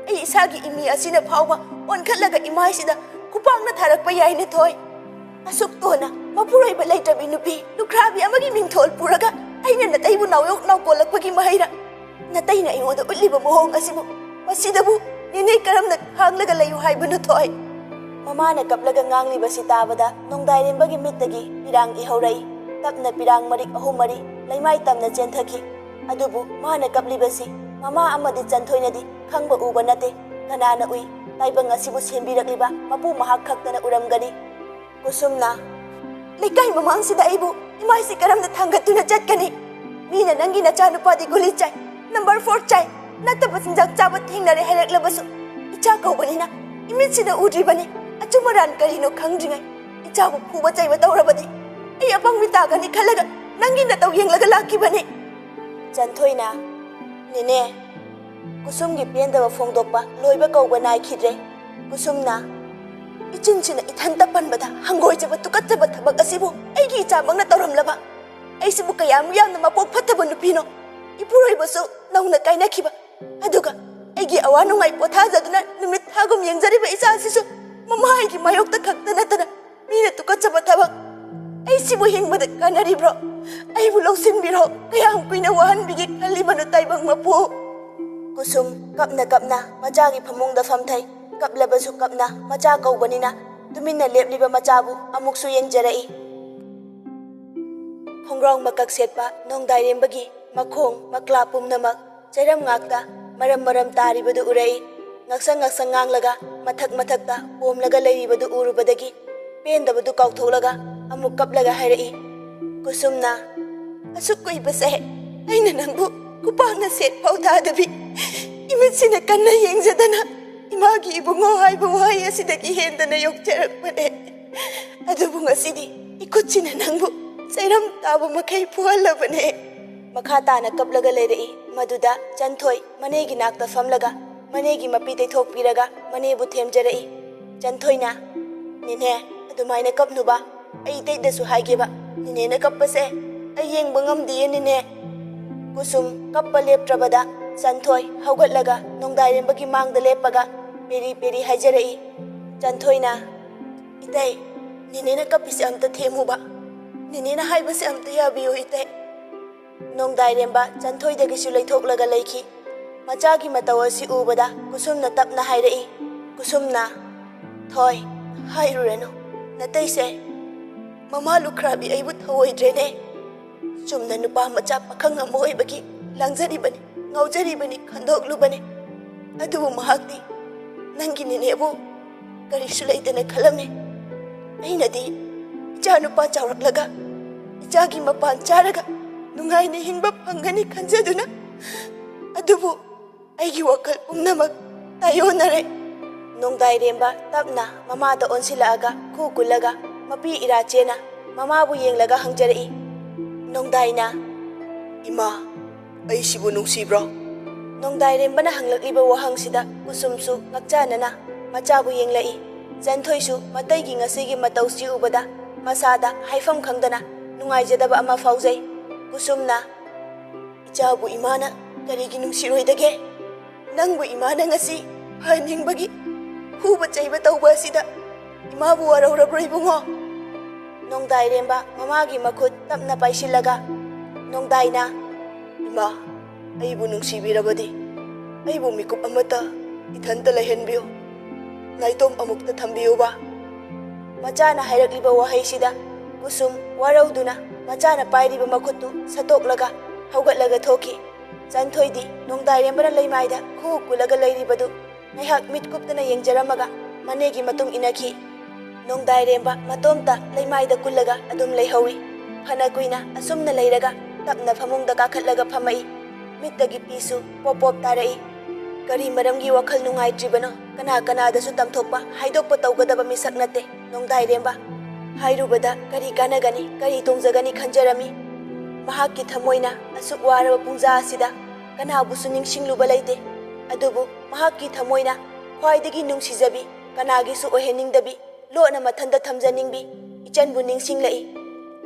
ꯑꯩ ꯏꯁꯥꯒꯤ ꯏꯃꯤ ꯑꯁꯤꯅ ꯐꯥꯎꯕ ꯑꯣꯟꯈꯠꯂꯒ ꯏꯃꯥꯏꯁꯤꯗ ꯈꯨꯄꯥꯛꯅ ꯊꯥꯔꯛꯄ ꯌꯥꯏꯅꯦ ꯊꯣꯏ꯫ ꯑꯁꯨꯛ ꯇꯣꯟꯅ ꯃꯄꯨꯔꯣꯏꯕ ꯂꯩꯇ꯭ꯔꯕꯤ ꯅꯨꯄꯤ ꯂꯨꯈ꯭ꯔꯥꯕꯤ ꯑꯃꯒꯤ ꯃꯤꯡꯊꯣꯜ ꯄꯨꯔꯒ ꯑꯩꯅ ꯅꯇꯩꯕꯨ ꯅꯥꯎꯌꯣꯛ ꯅꯥꯎꯀꯣꯜꯂꯛꯄꯒꯤ ꯃꯍꯩꯔ? ꯅꯇꯩꯅ ꯑꯩꯉꯣꯟꯗ ꯎꯠꯂꯤꯕ ꯃꯑꯣꯡ ꯑꯁꯤꯕꯨ, ꯃꯁꯤꯗꯕꯨ ꯅꯦꯅꯦ ꯀꯔꯝꯅ ꯈꯥꯡꯂꯒ ꯂꯩꯌꯨ ꯍꯥꯏꯕꯅꯣ ꯊꯣꯏ?" ꯃꯃꯥꯅ ꯀꯞꯂꯒ ꯉꯥꯡꯂꯤꯕꯁꯤ ꯇꯥꯕꯗ ꯅꯣꯡꯗꯥꯏꯔꯦꯝꯕꯒꯤ ꯃꯤꯠꯇꯒꯤ ꯄꯤꯔꯥꯡ ꯏꯍꯧꯔꯛꯏ꯫ ꯇꯞꯅ ꯄꯤꯔꯥꯡ ꯃꯔꯤꯛ ꯑꯍꯨꯝ ꯃꯔꯤ ꯂꯩꯃꯥꯏ ꯇꯝꯅ ꯆꯦꯟꯊꯈꯤ꯫ ꯑꯗꯨꯕꯨ ꯃꯥꯅ ꯀꯞꯂꯤꯕꯁꯤ ꯃꯃꯥ ꯑꯃꯗꯤ ꯆꯟꯊꯣꯏꯅꯗꯤ ꯈꯪꯕ ꯎꯕ ꯅꯠꯇꯦ꯫ ꯀꯅꯥꯅ ꯎꯏ? ꯇꯥꯏꯕꯪ ꯑꯁꯤꯕꯨ ꯁꯦꯝꯕꯤꯔꯛꯂꯤꯕ ꯃꯄꯨ ꯃꯍꯥꯛ ꯈꯛꯇꯅ ꯎꯔꯝꯒꯅꯤ꯫ ꯀꯨꯁꯨꯝꯅ, "ꯂꯩꯀꯥꯏ ꯃꯃꯥꯡꯁꯤꯗ ꯑꯩꯕꯨ ꯏꯃꯥꯏꯁꯤ ꯀꯔꯝꯅ ꯊꯥꯡꯒꯠꯇꯨꯅ ꯆꯠꯀꯅꯤ? ꯃꯤꯅ ꯅꯪꯒꯤ ꯅꯆꯥꯅꯨꯄꯥꯗꯤ ꯒꯨꯂꯤ ꯆꯥꯏ, ꯅꯝꯕꯔ ꯐꯣꯔ ꯆꯥꯏ, ꯅꯠꯇꯕ ꯆꯤꯟꯖꯥꯛ ꯆꯥꯕ ꯊꯦꯡꯅꯔꯦ ꯍꯥꯏꯔꯛꯂꯕꯁꯨ, ꯏꯆꯥ ꯀꯧꯕꯅꯤꯅ ꯏꯃꯤꯠꯁꯤꯅ ꯎꯗ꯭ꯔꯤꯕꯅꯤ꯫ ꯑꯆꯨꯝ ꯑꯔꯥꯟ ꯀꯔꯤꯅꯣ ꯈꯪꯗ꯭ꯔꯤꯉꯩ ꯏꯆꯥꯕꯨ ꯐꯨꯕ ꯆꯩꯕ ꯇꯧꯔꯕꯗꯤ ꯑꯩ ꯑꯄꯪꯕꯤ ꯇꯥꯒꯅꯤ ꯈꯜꯂꯒ ꯅꯪꯒꯤ ꯅꯇꯧ ꯌꯦꯡꯂꯒ ꯂꯥꯛꯈꯤꯕꯅꯤ"꯫ ꯆꯟꯊꯣꯏꯅ, "ꯅꯦꯅꯦ, ꯀꯨꯁꯨꯝꯒꯤ ꯄꯦꯟꯗꯕ ꯐꯣꯡꯗꯣꯛꯄ ꯂꯣꯏꯕ ꯀꯧꯕ ꯅꯥꯏꯈꯤꯗ꯭ꯔꯦ꯫ ꯀꯨꯁꯨꯝꯅ ꯏꯆꯤꯟꯁꯤꯅ ꯏꯊꯟꯇ ꯄꯟꯕꯗ ꯍꯪꯒꯣꯏꯖꯕ ꯇꯨꯀꯠꯆꯕ ꯊꯕꯛ ꯑꯁꯤꯕꯨ ꯑꯩꯒꯤ ꯏꯆꯥꯃꯛꯅ ꯇꯧꯔꯝꯂꯕ? ꯑꯩꯁꯤꯕꯨ ꯀꯌꯥꯃꯨꯛ ꯌꯥꯝꯅ ꯃꯄꯣꯛ ꯐꯠꯇꯕ ꯅꯨꯄꯤꯅꯣ? ꯏꯄꯨꯔꯣꯏꯕꯁꯨ ꯅꯧꯅ ꯀꯥꯏꯅꯈꯤꯕ, ꯑꯗꯨꯒ ꯑꯩꯒꯤ ꯑꯋꯥ ꯅꯨꯡꯉꯥꯏ ꯄꯣꯊꯥꯖꯗꯨꯅ ꯅꯨꯃꯤꯠ ꯊꯥꯒꯨꯝ ꯌꯦꯡꯖꯔꯤꯕ ꯏꯆꯥ ꯑꯁꯤꯁꯨ ꯃꯃꯥ ꯑꯩꯒꯤ ꯃꯥꯌꯣꯛꯇ ꯈꯛꯇ ꯅꯠꯇꯅ ꯃꯤꯅ ꯇꯨꯀꯠꯆꯕ ꯊꯕꯛ꯫ ꯑꯩꯁꯤꯕꯨ ꯍꯤꯡꯕꯗ ꯀꯥꯟꯅꯔꯤꯕ꯭ꯔꯣ? ꯑꯩꯕꯨ ꯂꯧꯁꯤꯟꯕꯤꯔꯣ꯫ ꯀꯌꯥꯝ ꯀꯨꯏꯅ ꯋꯥꯍꯟꯕꯤꯒꯦ ꯈꯜꯂꯤꯕꯅꯣ ꯇꯥꯏꯕꯪ ꯃꯄꯨ?" ꯀꯨꯁꯨꯝ ꯀꯞꯅ ꯀꯞꯅ ꯃꯆꯥꯒꯤ ꯐꯃꯨꯡꯗ ꯐꯝꯊꯩ꯫ ꯀꯞꯂꯕꯁꯨ ꯀꯞꯅ ꯃꯆꯥ ꯀꯧꯕꯅꯤꯅ ꯇꯨꯃꯤꯟꯅ ꯂꯦꯞꯂꯤꯕ ꯃꯆꯥꯕꯨ ꯑꯃꯨꯛꯁꯨ ꯌꯦꯡꯖꯔꯛꯏ꯫ ꯈꯣꯡꯒ꯭ꯔꯥꯎ ꯃꯀꯛ ꯁꯦꯠꯄ ꯅꯣꯡꯗꯥꯏꯔꯦꯝꯕꯒꯤ ꯃꯈꯣꯡ ꯃꯀ꯭ꯂꯥ ꯄꯨꯝꯅꯃꯛ ꯆꯩꯔꯝ ꯉꯥꯛꯇ ꯃꯔꯝ ꯃꯔꯝ ꯇꯥꯔꯤꯕꯗꯨ ꯎꯔꯛꯏ꯫ ꯉꯛꯁꯪ ꯉꯛꯁꯪ ꯉꯥꯡꯂꯒ ꯃꯊꯛ ꯃꯊꯛꯇ ꯄꯣꯝꯂꯒ ꯂꯩꯔꯤꯕꯗꯨ ꯎꯔꯨꯕꯗꯒꯤ ꯄꯦꯟꯗꯕꯗꯨ ꯀꯥꯎꯊꯣꯛꯂꯒ ꯑꯃꯨꯛ ꯀꯞꯂꯒ ꯍꯥꯏꯔꯛꯏ꯫ ꯀꯨꯁꯨꯝꯅ, "ꯑꯁꯨꯛ ꯀꯨꯏꯕꯁꯦ ꯑꯩꯅ ꯅꯪꯕꯨ ꯈꯨꯄꯥꯛꯅ ꯁꯦꯠ ꯐꯥꯎ ꯊꯥꯗꯕꯤ, ꯏꯃꯤꯠꯁꯤꯅ ꯀꯟꯅ ꯌꯦꯡꯖꯗꯅ ꯏꯃꯥꯒꯤ ꯏꯕꯨꯡꯉꯣ ꯍꯥꯏꯕ ꯋꯥꯍꯩ ꯑꯁꯤꯗꯒꯤ ꯍꯦꯟꯗꯅ ꯌꯣꯛꯆꯔꯛꯄꯅꯦ꯫ ꯑꯗꯨꯕꯨ ꯉꯁꯤꯗꯤ ꯏꯈꯨꯠꯁꯤꯅ ꯅꯪꯕꯨ ꯆꯩꯔꯝ ꯇꯥꯕ ꯃꯈꯩ ꯐꯨꯍꯜꯂꯕꯅꯦ꯫" ꯃꯈꯥ ꯇꯥꯅ ꯀꯞꯂꯒ ꯂꯩꯔꯛꯏ꯫ ꯃꯗꯨꯗ ꯆꯟꯊꯣꯏ ꯃꯅꯦꯒꯤ ꯅꯥꯛꯇ ꯐꯝꯂꯒ ꯃꯅꯦꯒꯤ ꯃꯄꯤ ꯇꯩꯊꯣꯛꯄꯤꯔꯒ ꯃꯅꯦꯕꯨ ꯊꯦꯝꯖꯔꯛꯏ꯫ ꯆꯟꯊꯣꯏꯅ, "ꯅꯦꯅꯦ, ꯑꯗꯨꯃꯥꯏꯅ ꯀꯞꯅꯨꯕ꯫ ꯑꯩ ꯏꯇꯩꯗꯁꯨ ꯍꯥꯏꯒꯦꯕ꯫ ꯅꯦꯅꯦꯅ ꯀꯞꯄꯁꯦ ꯑꯩ ꯌꯦꯡꯕ ꯉꯝꯗꯤꯌꯦ, ꯅꯦꯅꯦ꯫" ꯀꯨꯁꯨꯝ ꯀꯞꯄ ꯂꯦꯞꯇ꯭ꯔꯕꯗ ꯆꯟꯊꯣꯏ ꯍꯧꯒꯠꯂꯒ ꯅꯣꯡꯗꯥꯏꯔꯦꯝꯕꯒꯤ ꯃꯥꯡꯗ ꯂꯦꯞꯄꯒ ꯄꯦꯔꯤ ꯄꯦꯔꯤ ꯍꯥꯏꯖꯔꯛꯏ꯫ ꯆꯟꯊꯣꯏꯅ, "ꯏꯇꯩ, ꯅꯦꯅꯦꯅ ꯀꯞꯄꯤꯁꯦ ꯑꯝꯇ ꯊꯦꯝꯃꯨꯕ꯫ ꯅꯦꯅꯦꯅ ꯍꯥꯏꯕꯁꯦ ꯑꯝꯇ ꯌꯥꯕꯤꯌꯨ, ꯏꯇꯩ꯫" ꯅꯣꯡꯗꯥꯏꯔꯦꯝꯕ ꯆꯟꯊꯣꯏꯗꯒꯤꯁꯨ ꯂꯩꯊꯣꯛꯂꯒ ꯂꯩꯈꯤ꯫ ꯃꯆꯥꯒꯤ ꯃꯇꯧ ꯑꯁꯤ ꯎꯕꯗ ꯀꯨꯁꯨꯝꯅ ꯇꯞꯅ ꯍꯥꯏꯔꯛꯏ꯫ ꯀꯨꯁꯨꯝꯅ, "ꯊꯣꯏ, ꯍꯥꯏꯔꯨꯔꯅꯨ꯫ ꯅꯇꯩꯁꯦ ꯃꯃꯥ ꯂꯨꯈ꯭ꯔꯥꯕꯤ ꯑꯩꯕꯨ ꯊꯧꯑꯣꯏꯗ꯭ꯔꯦꯅꯦ꯫ ꯆꯨꯝꯅ ꯅꯨꯄꯥ ꯃꯆꯥ ꯄꯥꯈꯪ ꯑꯃ ꯑꯣꯏꯕꯒꯤ ꯂꯥꯡꯖꯔꯤꯕꯅꯤ, ꯉꯥꯎꯖꯔꯤꯕꯅꯤ ꯈꯟꯗꯣꯛꯂꯨꯕꯅꯤ꯫ ꯑꯗꯨꯕꯨ ꯃꯍꯥꯛꯇꯤ ꯅꯪꯒꯤ ꯅꯦꯅꯦꯕꯨ ꯀꯔꯤꯁꯨ ꯂꯩꯇꯅ ꯈꯜꯂꯝꯃꯤ꯫ ꯑꯩꯅꯗꯤ ꯏꯆꯥ ꯅꯨꯄꯥ ꯆꯥꯎꯔꯛꯂꯒ ꯏꯆꯥꯒꯤ ꯃꯄꯥꯟ ꯆꯥꯔꯒ ꯅꯨꯡꯉꯥꯏꯅ ꯍꯤꯡꯕ ꯐꯪꯒꯅꯤ ꯈꯟꯖꯗꯨꯅ, ꯑꯗꯨꯕꯨ ꯑꯩꯒꯤ ꯋꯥꯈꯜ ꯄꯨꯝꯅꯃꯛ ꯇꯥꯏꯑꯣꯟꯅꯔꯦ꯫" ꯅꯣꯡꯗꯥꯏꯔꯦꯝꯕ ꯇꯞꯅ ꯃꯃꯥꯗ ꯑꯣꯟꯁꯤꯜꯂꯛꯑꯒ ꯈꯨ ꯀꯨꯜꯂꯒ ꯃꯄꯤ ꯏꯔꯥꯆꯦꯅ ꯃꯃꯥꯕꯨ ꯌꯦꯡꯂꯒ ꯍꯪꯖꯔꯛꯏ꯫ ꯅꯣꯡꯗꯥꯏꯅ, "ꯏꯃꯥ, ꯑꯩ ꯁꯤꯕꯨ ꯅꯨꯡꯁꯤꯕ꯭ꯔꯣ? ꯅꯣꯡꯗꯥꯏꯔꯦꯝꯕꯅ ꯍꯪꯂꯛꯂꯤꯕ ꯋꯥꯍꯪꯁꯤꯗ ꯀꯨꯁꯨꯝꯁꯨ ꯉꯛꯆꯥꯅꯅ ꯃꯆꯥꯕꯨ ꯌꯦꯡꯂꯛꯏ꯫ ꯆꯟꯊꯣꯏꯁꯨ ꯃꯇꯩꯒꯤ ꯉꯁꯤꯒꯤ ꯃꯇꯧꯁꯤ ꯎꯕꯗ ꯃꯁꯥꯗ ꯍꯥꯏꯐꯝ ꯈꯪꯗꯅ ꯅꯨꯡꯉꯥꯏꯖꯗꯕ ꯑꯃ ꯐꯥꯎꯖꯩ꯫ ꯀꯨꯁꯨꯝꯅ, "ꯏꯆꯥꯕꯨ ꯏꯃꯥꯅ ꯀꯔꯤꯒꯤ ꯅꯨꯡꯁꯤꯔꯣꯏꯗꯒꯦ? ꯅꯪꯕꯨ ꯏꯃꯥꯅ ꯉꯁꯤ ꯐꯍꯟꯅꯤꯡꯕꯒꯤ ꯐꯨꯕ ꯆꯩꯕ ꯇꯧꯕ ꯑꯁꯤꯗ ꯏꯃꯥꯕꯨ ꯋꯥꯔꯧꯔꯕ꯭ꯔꯣ ꯏꯕꯨꯡꯉꯣ?" ꯅꯣꯡꯗꯥꯏꯔꯦꯝꯕ ꯃꯃꯥꯒꯤ ꯃꯈꯨꯠ ꯇꯞꯅ ꯄꯥꯏꯁꯤꯜꯂꯒ ꯅꯣꯡꯗꯥꯏꯅ, "ꯏꯃꯥ, ꯑꯩꯕꯨ ꯅꯨꯡꯁꯤꯕꯤꯔꯕꯗꯤ ꯑꯩꯕꯨ ꯃꯤꯀꯨꯞ ꯑꯃꯠꯇ ꯏꯊꯟꯇ ꯂꯩꯍꯟꯕꯤꯌꯨ꯫ ꯅꯥꯏꯇꯣꯝ ꯑꯃꯨꯛꯇ ꯊꯝꯕꯤꯌꯨꯕ꯫" ꯃꯆꯥꯅ ꯍꯥꯏꯔꯛꯂꯤꯕ ꯋꯥꯍꯩꯁꯤꯗ ꯀꯨꯁꯨꯝ ꯋꯥꯔꯧꯗꯨꯅ ꯃꯆꯥꯅ ꯄꯥꯏꯔꯤꯕ ꯃꯈꯨꯠꯇꯨ ꯁꯠꯇꯣꯛꯂꯒ ꯍꯧꯒꯠꯂꯒ ꯊꯣꯛꯈꯤ꯫ ꯆꯟꯊꯣꯏꯗꯤ ꯅꯣꯡꯗꯥꯏꯔꯦꯝꯕꯅ ꯂꯩꯃꯥꯏꯗ ꯈꯨꯎ ꯀꯨꯜꯂꯒ ꯂꯩꯔꯤꯕꯗꯨ ꯉꯥꯏꯍꯥꯛ ꯃꯤꯠ ꯀꯨꯞꯇꯅ ꯌꯦꯡꯖꯔꯝꯃꯒ ꯃꯅꯦꯒꯤ ꯃꯇꯨꯡ ꯏꯟꯅꯈꯤ꯫ ꯅꯣꯡꯗꯥꯏꯔꯦꯝꯕ ꯃꯇꯣꯝꯇ ꯂꯩꯃꯥꯏꯗ ꯀꯨꯜꯂꯒ ꯑꯗꯨꯝ ꯂꯩꯍꯧꯏ꯫ ꯐꯅ ꯀꯨꯏꯅ ꯑꯁꯨꯝꯅ ꯂꯩꯔꯒ ꯇꯞꯅ ꯐꯃꯨꯡꯗ ꯀꯥꯈꯠꯂꯒ ꯐꯝꯃꯛꯏ꯫ ꯃꯤꯠꯇꯒꯤ ꯄꯤꯁꯨ ꯄꯣꯞ ꯄꯣꯞ ꯇꯥꯔꯛꯏ꯫ ꯀꯔꯤ ꯃꯔꯝꯒꯤ ꯋꯥꯈꯜ ꯅꯨꯡꯉꯥꯏꯇ꯭ꯔꯤꯕꯅꯣ? ꯀꯅꯥ ꯀꯅꯥꯗꯁꯨ ꯇꯝꯊꯣꯛꯄ, ꯍꯥꯏꯗꯣꯛꯄ ꯇꯧꯒꯗꯕ ꯃꯤꯁꯛ ꯅꯠꯇꯦ ꯅꯣꯡꯗꯥꯏꯔꯦꯝꯕ꯫ ꯍꯥꯏꯔꯨꯕꯗ ꯀꯔꯤ ꯀꯥꯟꯅꯒꯅꯤ, ꯀꯔꯤ ꯇꯣꯡꯖꯒꯅꯤ ꯈꯟꯖꯔꯝꯃꯤ꯫ ꯃꯍꯥꯛꯀꯤ ꯊꯃꯣꯏꯅ ꯑꯁꯨꯛ ꯋꯥꯔꯕ ꯄꯨꯡꯖꯥ ꯑꯁꯤꯗ ꯀꯅꯥꯕꯨꯁꯨ ꯅꯤꯡꯁꯤꯡꯂꯨꯕ ꯂꯩꯇꯦ꯫ ꯑꯗꯨꯕꯨ ꯃꯍꯥꯛꯀꯤ ꯊꯃꯣꯏꯅ ꯈ꯭ꯋꯥꯏꯗꯒꯤ ꯅꯨꯡꯁꯤꯖꯕꯤ, ꯀꯅꯥꯒꯤꯁꯨ ꯑꯣꯏꯍꯟꯅꯤꯡꯗꯕꯤ, ꯂꯣꯠꯅ ꯃꯊꯟꯇ ꯊꯝꯖꯅꯤꯡꯕꯤ ꯏꯆꯟꯕꯨ ꯅꯤꯡꯁꯤꯡꯂꯛꯏ꯫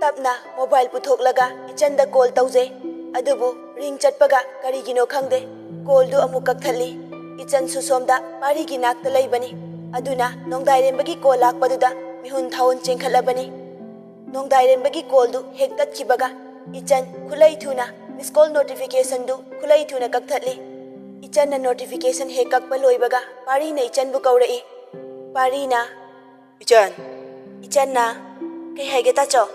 ꯇꯞꯅ ꯃꯣꯕꯥꯏꯜ ꯄꯨꯊꯣꯛꯂꯒ ꯏꯆꯟꯗ ꯀꯣꯜ ꯇꯧꯖꯩ꯫ ꯑꯗꯨꯕꯨ ꯔꯤꯡ ꯆꯠꯄꯒ ꯀꯔꯤꯒꯤꯅꯣ ꯈꯪꯗꯦ, ꯀꯣꯜꯗꯨ ꯑꯃꯨꯛ ꯀꯛꯊꯠꯂꯤ꯫ ꯏꯆꯟꯁꯨ ꯁꯣꯝꯗ ꯄꯥꯔꯤꯒꯤ ꯅꯥꯛꯇ ꯂꯩꯕꯅꯤ꯫ ꯑꯗꯨꯅ ꯅꯣꯡꯗꯥꯏꯔꯦꯝꯕꯒꯤ ꯀꯣꯜ ꯂꯥꯛꯄꯗꯨꯗ ꯃꯤꯍꯨꯟ ꯊꯥꯍꯨꯟ ꯆꯦꯟꯈꯠꯂꯕꯅꯤ꯫ ꯅꯣꯡꯗꯥꯏꯔꯦꯝꯕꯒꯤ ꯀꯣꯜꯗꯨ ꯍꯦꯛ ꯇꯠꯈꯤꯕꯒ ꯏꯆꯟ ꯈꯨꯠꯂꯩ ꯊꯨꯅ ꯃꯤꯁ ꯀꯣꯜ ꯅꯣꯇꯤꯐꯤꯀꯦꯁꯟꯗꯨ ꯈꯨꯠꯂꯩ ꯊꯨꯅ ꯀꯛꯊꯠꯂꯤ꯫ ꯏꯆꯟꯅ ꯅꯣꯇꯤꯐꯤꯀꯦꯁꯟ ꯍꯦꯛ ꯀꯛꯄ ꯂꯣꯏꯕꯒ ꯄꯥꯔꯤꯅ ꯏꯆꯟꯕꯨ ꯀꯧꯔꯛꯏ꯫ ꯄꯥꯔꯤꯅ, "ꯏꯆꯟ!" ꯏꯆꯟꯅ, "ꯀꯩ ꯍꯥꯏꯒꯦ ꯇꯥꯆꯧ?"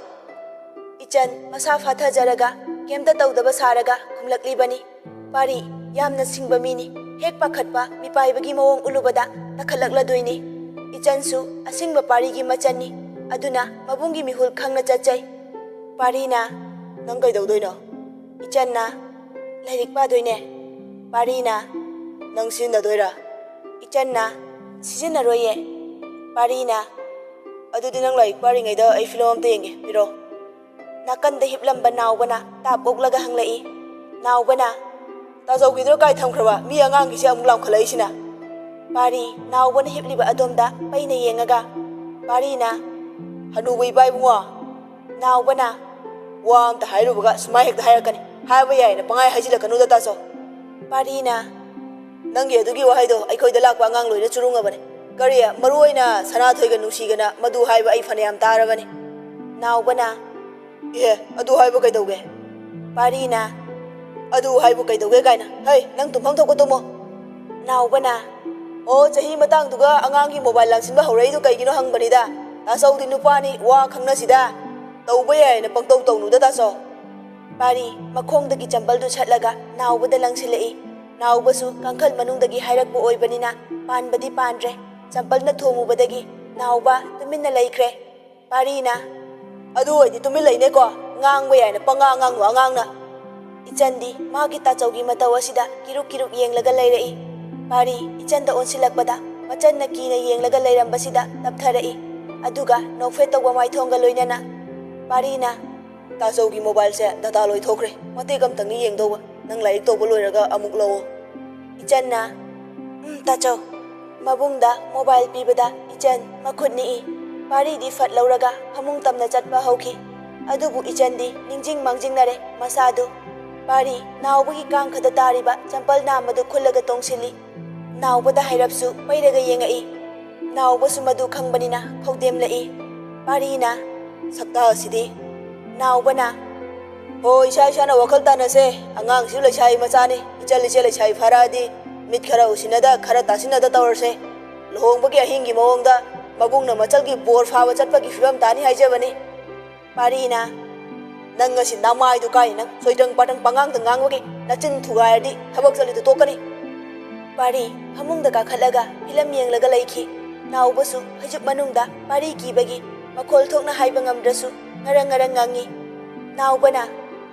ꯏꯆꯟ ꯃꯁꯥ ꯐꯥꯊꯖꯔꯒ ꯀꯩꯝꯇ ꯇꯧꯗꯕ ꯁꯥꯔꯒ ꯈꯨꯝꯂꯛꯂꯤꯕꯅꯤ꯫ ꯄꯥꯔꯤ ꯌꯥꯝꯅ ꯁꯤꯡꯕ ꯃꯤꯅꯤ꯫ ꯍꯦꯛ ꯄꯥꯈꯠꯄ ꯃꯤꯄꯥꯏꯕꯒꯤ ꯃꯑꯣꯡ ꯎꯠꯂꯨꯕꯗ ꯇꯛꯈꯠꯂꯛꯂꯗꯣꯏꯅꯤ꯫ ꯏꯆꯟꯁꯨ ꯑꯁꯤꯡꯕ ꯄꯥꯔꯤꯒꯤ ꯃꯆꯟꯅꯤ꯫ ꯑꯗꯨꯅ ꯃꯕꯨꯡꯒꯤ ꯃꯤꯍꯨꯜ ꯈꯪꯅ ꯆꯠꯆꯩ꯫ ꯄꯥꯔꯤꯅ, "ꯅꯪ ꯀꯩꯗꯧꯗꯣꯏꯅꯣ?" ꯏꯆꯟꯅ, "ꯂꯥꯏꯔꯤꯛ ꯄꯥꯗꯣꯏꯅꯦ꯫" ꯄꯥꯔꯤꯅ, "ꯅꯪ ꯁꯤꯖꯤꯟꯅꯗꯣꯏꯔꯥ?" ꯏꯆꯟꯅ, "ꯁꯤꯖꯤꯟꯅꯔꯣꯏꯌꯦ꯫" ꯄꯥꯔꯤꯅ, "ꯑꯗꯨꯗꯤ ꯅꯪ ꯂꯥꯏꯔꯤꯛ ꯄꯥꯔꯤꯉꯩꯗ ꯑꯩ ꯐꯤꯂꯝ ꯑꯝꯇ ꯌꯦꯡꯒꯦ, ꯄꯤꯔꯛꯑꯣ꯫" ꯅꯥꯀꯟꯗ ꯍꯤꯞꯂꯝꯕ ꯅꯥꯎꯕꯅ ꯇꯥꯞ ꯑꯣꯛꯂꯒ ꯍꯪꯂꯛꯏ꯫ ꯅꯥꯎꯕꯅ, "ꯇꯥꯖꯧꯒꯤꯗꯨꯅ ꯀꯥꯏ ꯊꯝꯈ꯭ꯔꯕ? ꯃꯤ ꯑꯉꯥꯡꯒꯤꯁꯦ ꯑꯃꯨꯛ ꯂꯥꯝꯈꯠꯂꯛꯏꯁꯤꯅ?" ꯄꯥꯔꯤ, ꯅꯥꯎꯕꯅ ꯍꯤꯞꯂꯤꯕ ꯑꯗꯣꯝꯗ ꯄꯩꯅ ꯌꯦꯡꯉꯒ, ꯄꯥꯔꯤꯅ, "ꯍꯅꯨꯕ ꯏꯕꯥ ꯏꯕꯨꯡꯉꯣ!" ꯅꯥꯎꯕꯅ, "ꯋꯥ ꯑꯝꯇ ꯍꯥꯏꯔꯨꯕꯒ ꯁꯨꯃꯥꯏ ꯍꯦꯛꯇ ꯍꯥꯏꯔꯛꯀꯅꯤ꯫ ꯍꯥꯏꯕ ꯌꯥꯏꯅ ꯄꯪꯍꯥꯏ ꯍꯥꯏꯖꯤꯜꯂꯛꯀꯅꯨꯗ ꯇꯥꯆꯧ꯫" ꯄꯥꯔꯤꯅ, "ꯅꯪꯒꯤ ꯑꯗꯨꯒꯤ ꯋꯥꯍꯩꯗꯣ ꯑꯩꯈꯣꯏꯗ ꯂꯥꯛꯄ ꯑꯉꯥꯡ ꯂꯣꯏꯅ ꯆꯨꯔꯨꯡꯉꯕꯅꯤ꯫ ꯀꯔꯤ, ꯃꯔꯨ ꯑꯣꯏꯅ ꯁꯅꯥꯊꯣꯏꯒ ꯅꯨꯡꯁꯤꯒꯅ ꯃꯗꯨ ꯍꯥꯏꯕ ꯑꯩ ꯐꯅꯌꯥꯝ ꯇꯥꯔꯕꯅꯤ꯫" ꯅꯥꯎꯕꯅ, "ꯏꯍꯦ, ꯑꯗꯨ ꯍꯥꯏꯕ ꯀꯩꯗꯧꯒꯦ?" ꯄꯥꯔꯤꯅ, "ꯑꯗꯨ ꯍꯥꯏꯕꯨ ꯀꯩꯗꯧꯒꯦ ꯀꯥꯏꯅ? ꯍꯩ, ꯅꯪ ꯇꯨꯝꯐꯝ ꯊꯣꯛꯄ ꯇꯨꯝꯃꯣ꯫" ꯅꯥꯎꯕꯅ, "ꯑꯣ, ꯆꯍꯤ ꯃꯇꯥꯡꯗꯨꯒ ꯑꯉꯥꯡꯒꯤ ꯃꯣꯕꯥꯏꯜ ꯂꯥꯡꯁꯤꯟꯕ ꯍꯧꯔꯛꯏꯗꯨ ꯀꯩꯒꯤꯅꯣ ꯍꯪꯕꯅꯤꯗ꯫ ꯇꯥꯆꯧꯗꯤ ꯅꯨꯄꯥꯅꯤ, ꯋꯥ ꯈꯪꯅꯁꯤꯗ꯫ ꯇꯧꯕ ꯌꯥꯏꯅ ꯄꯪꯇꯧ ꯇꯧꯅꯨꯗ ꯇꯥꯆꯧ꯫" ꯄꯥꯔꯤ ꯃꯈꯣꯡꯗꯒꯤ ꯆꯝꯄꯜꯗꯨ ꯁꯠꯂꯒ ꯅꯥꯎꯕꯗ ꯂꯪꯁꯤꯜꯂꯛꯏ꯫ ꯅꯥꯎꯕꯁꯨ ꯀꯥꯡꯈꯜ ꯃꯅꯨꯡꯗꯒꯤ ꯍꯥꯏꯔꯛꯄ ꯑꯣꯏꯕꯅꯤꯅ ꯄꯥꯟꯕꯗꯤ ꯄꯥꯟꯗ꯭ꯔꯦ꯫ ꯆꯝꯄꯜꯅ ꯊꯣꯝꯃꯨꯕꯗꯒꯤ ꯅꯥꯎꯕ ꯇꯨꯃꯤꯟꯅ ꯂꯩꯈ꯭ꯔꯦ꯫ ꯄꯥꯔꯤꯅ, "ꯑꯗꯨ ꯑꯣꯏꯗꯤ ꯇꯨꯃꯤꯟ ꯂꯩꯅꯦꯀꯣ, ꯉꯥꯡꯕ ꯌꯥꯏꯅ ꯄꯉꯥꯡ ꯉꯥꯡꯅꯨ ꯑꯉꯥꯡꯅ꯫" ꯏꯆꯟꯗꯤ ꯃꯥꯒꯤ ꯇꯥꯆꯧꯒꯤ ꯃꯇꯧ ꯑꯁꯤꯗ ꯀꯤꯔꯨꯛ ꯀꯤꯔꯨꯛ ꯌꯦꯡꯂꯒ ꯂꯩꯔꯛꯏ꯫ ꯄꯥꯔꯤ ꯏꯆꯟꯗ ꯑꯣꯟꯁꯤꯜꯂꯛꯄꯗ ꯃꯆꯟꯅ ꯀꯤꯅ ꯌꯦꯡꯂꯒ ꯂꯩꯔꯝꯕꯁꯤꯗ ꯇꯞꯊꯔꯛꯏ꯫ ꯑꯗꯨꯒ ꯅꯣꯛꯐꯦꯠ ꯇꯧꯕ ꯃꯥꯏꯊꯣꯡꯒ ꯂꯣꯏꯅꯅ꯫ ꯄꯥꯔꯤꯅ, "ꯇꯥꯆꯧꯒꯤ ꯃꯣꯕꯥꯏꯜꯁꯦ ꯗꯇꯥ ꯂꯣꯏꯊꯣꯛꯈ꯭ꯔꯦ꯫ ꯃꯇꯦꯛ ꯑꯝꯇꯪꯅꯤ ꯌꯦꯡꯗꯧꯕ꯫ ꯅꯪ ꯂꯥꯏꯔꯤꯛ ꯇꯧꯕ ꯂꯣꯏꯔꯒ ꯑꯃꯨꯛ ꯂꯧꯑꯣ꯫" ꯏꯆꯟꯅ, "ꯎꯝ, ꯇꯥꯆꯧ꯫" ꯃꯕꯨꯡꯗ ꯃꯣꯕꯥꯏꯜ ꯄꯤꯕꯗ ꯏꯆꯟ ꯃꯈꯨꯠ ꯅꯤꯛꯏ꯫ ꯄꯥꯔꯤꯗꯤ ꯐꯠ ꯂꯧꯔꯒ ꯐꯃꯨꯡ ꯇꯝꯅ ꯆꯠꯄ ꯍꯧꯈꯤ꯫ ꯑꯗꯨꯕꯨ ꯏꯆꯟꯗꯤ ꯅꯤꯡꯖꯤꯡ ꯃꯥꯡꯖꯤꯡꯅꯔꯦ ꯃꯁꯥꯗꯨ꯫ ꯄꯥꯔꯤ ꯅꯥꯎꯕꯒꯤ ꯀꯥꯡꯈꯗ ꯇꯥꯔꯤꯕ ꯆꯝꯄꯜ ꯅꯥꯝꯃꯗꯨ ꯈꯨꯜꯂꯒ ꯇꯣꯡꯁꯤꯜꯂꯤ꯫ ꯅꯥꯎꯕꯗ ꯍꯥꯏꯔꯞꯁꯨ ꯄꯩꯔꯒ ꯌꯦꯡꯉꯛꯏ꯫ ꯅꯥꯎꯕꯁꯨ ꯃꯗꯨ ꯈꯪꯕꯅꯤꯅ ꯈꯧꯗꯦꯝꯂꯛꯏ꯫ ꯄꯥꯔꯤꯅ, "ꯁꯛꯇꯥ ꯑꯁꯤꯗꯤ꯫" ꯅꯥꯎꯕꯅ, "ꯍꯣ, ꯏꯁꯥ ꯏꯁꯥꯅ ꯋꯥꯈꯜ ꯇꯥꯅꯁꯦ꯫ ꯑꯉꯥꯡꯁꯤꯁꯨ ꯂꯩꯁꯥꯕꯤ ꯃꯆꯥꯅꯤ꯫ ꯏꯆꯜ ꯏꯆꯦ ꯂꯩꯁꯥꯕꯤ ꯐꯥꯔꯛꯑꯗꯤ ꯃꯤꯠ ꯈꯔ ꯎꯁꯤꯟꯅꯗ, ꯈꯔ ꯇꯥꯁꯤꯟꯅꯗ ꯇꯧꯔꯁꯦ꯫ ꯂꯨꯍꯣꯡꯕꯒꯤ ꯑꯍꯤꯡꯒꯤ ꯃꯑꯣꯡꯗ ꯃꯕꯨꯡꯅ ꯃꯆꯜꯒꯤ ꯕꯣꯔ ꯐꯥꯕ ꯆꯠꯄꯒꯤ ꯐꯤꯕꯝ ꯇꯥꯅꯤ ꯍꯥꯏꯖꯕꯅꯤ꯫" ꯄꯥꯔꯤꯅ, "ꯅꯪ ꯑꯁꯤ ꯅꯃꯥꯏꯗꯨ ꯀꯥꯏ ꯅꯪ꯫ ꯁꯣꯏꯇ꯭ꯔꯪ ꯄꯥꯇ꯭ꯔꯪ ꯄꯉꯥꯡꯗ ꯉꯥꯡꯕꯒꯤ ꯅꯆꯤꯟ ꯊꯨꯒꯥꯏꯔꯗꯤ ꯊꯕꯛ ꯆꯠꯂꯤꯗꯨ ꯇꯣꯛꯀꯅꯤ꯫" ꯄꯥꯔꯤ ꯐꯃꯨꯡꯗ ꯀꯥꯈꯠꯂꯒ ꯐꯤꯂꯝ ꯌꯦꯡꯂꯒ ꯂꯩꯈꯤ꯫ ꯅꯥꯎꯕꯁꯨ ꯐꯩꯖꯨꯞ ꯃꯅꯨꯡꯗ ꯄꯥꯔꯤ ꯀꯤꯕꯒꯤ ꯃꯈꯣꯜ ꯊꯣꯛꯅ ꯍꯥꯏꯕ ꯉꯝꯗ꯭ꯔꯁꯨ ꯉꯔꯪ ꯉꯔꯪ ꯉꯪꯉꯤ꯫ ꯅꯥꯎꯕꯅ,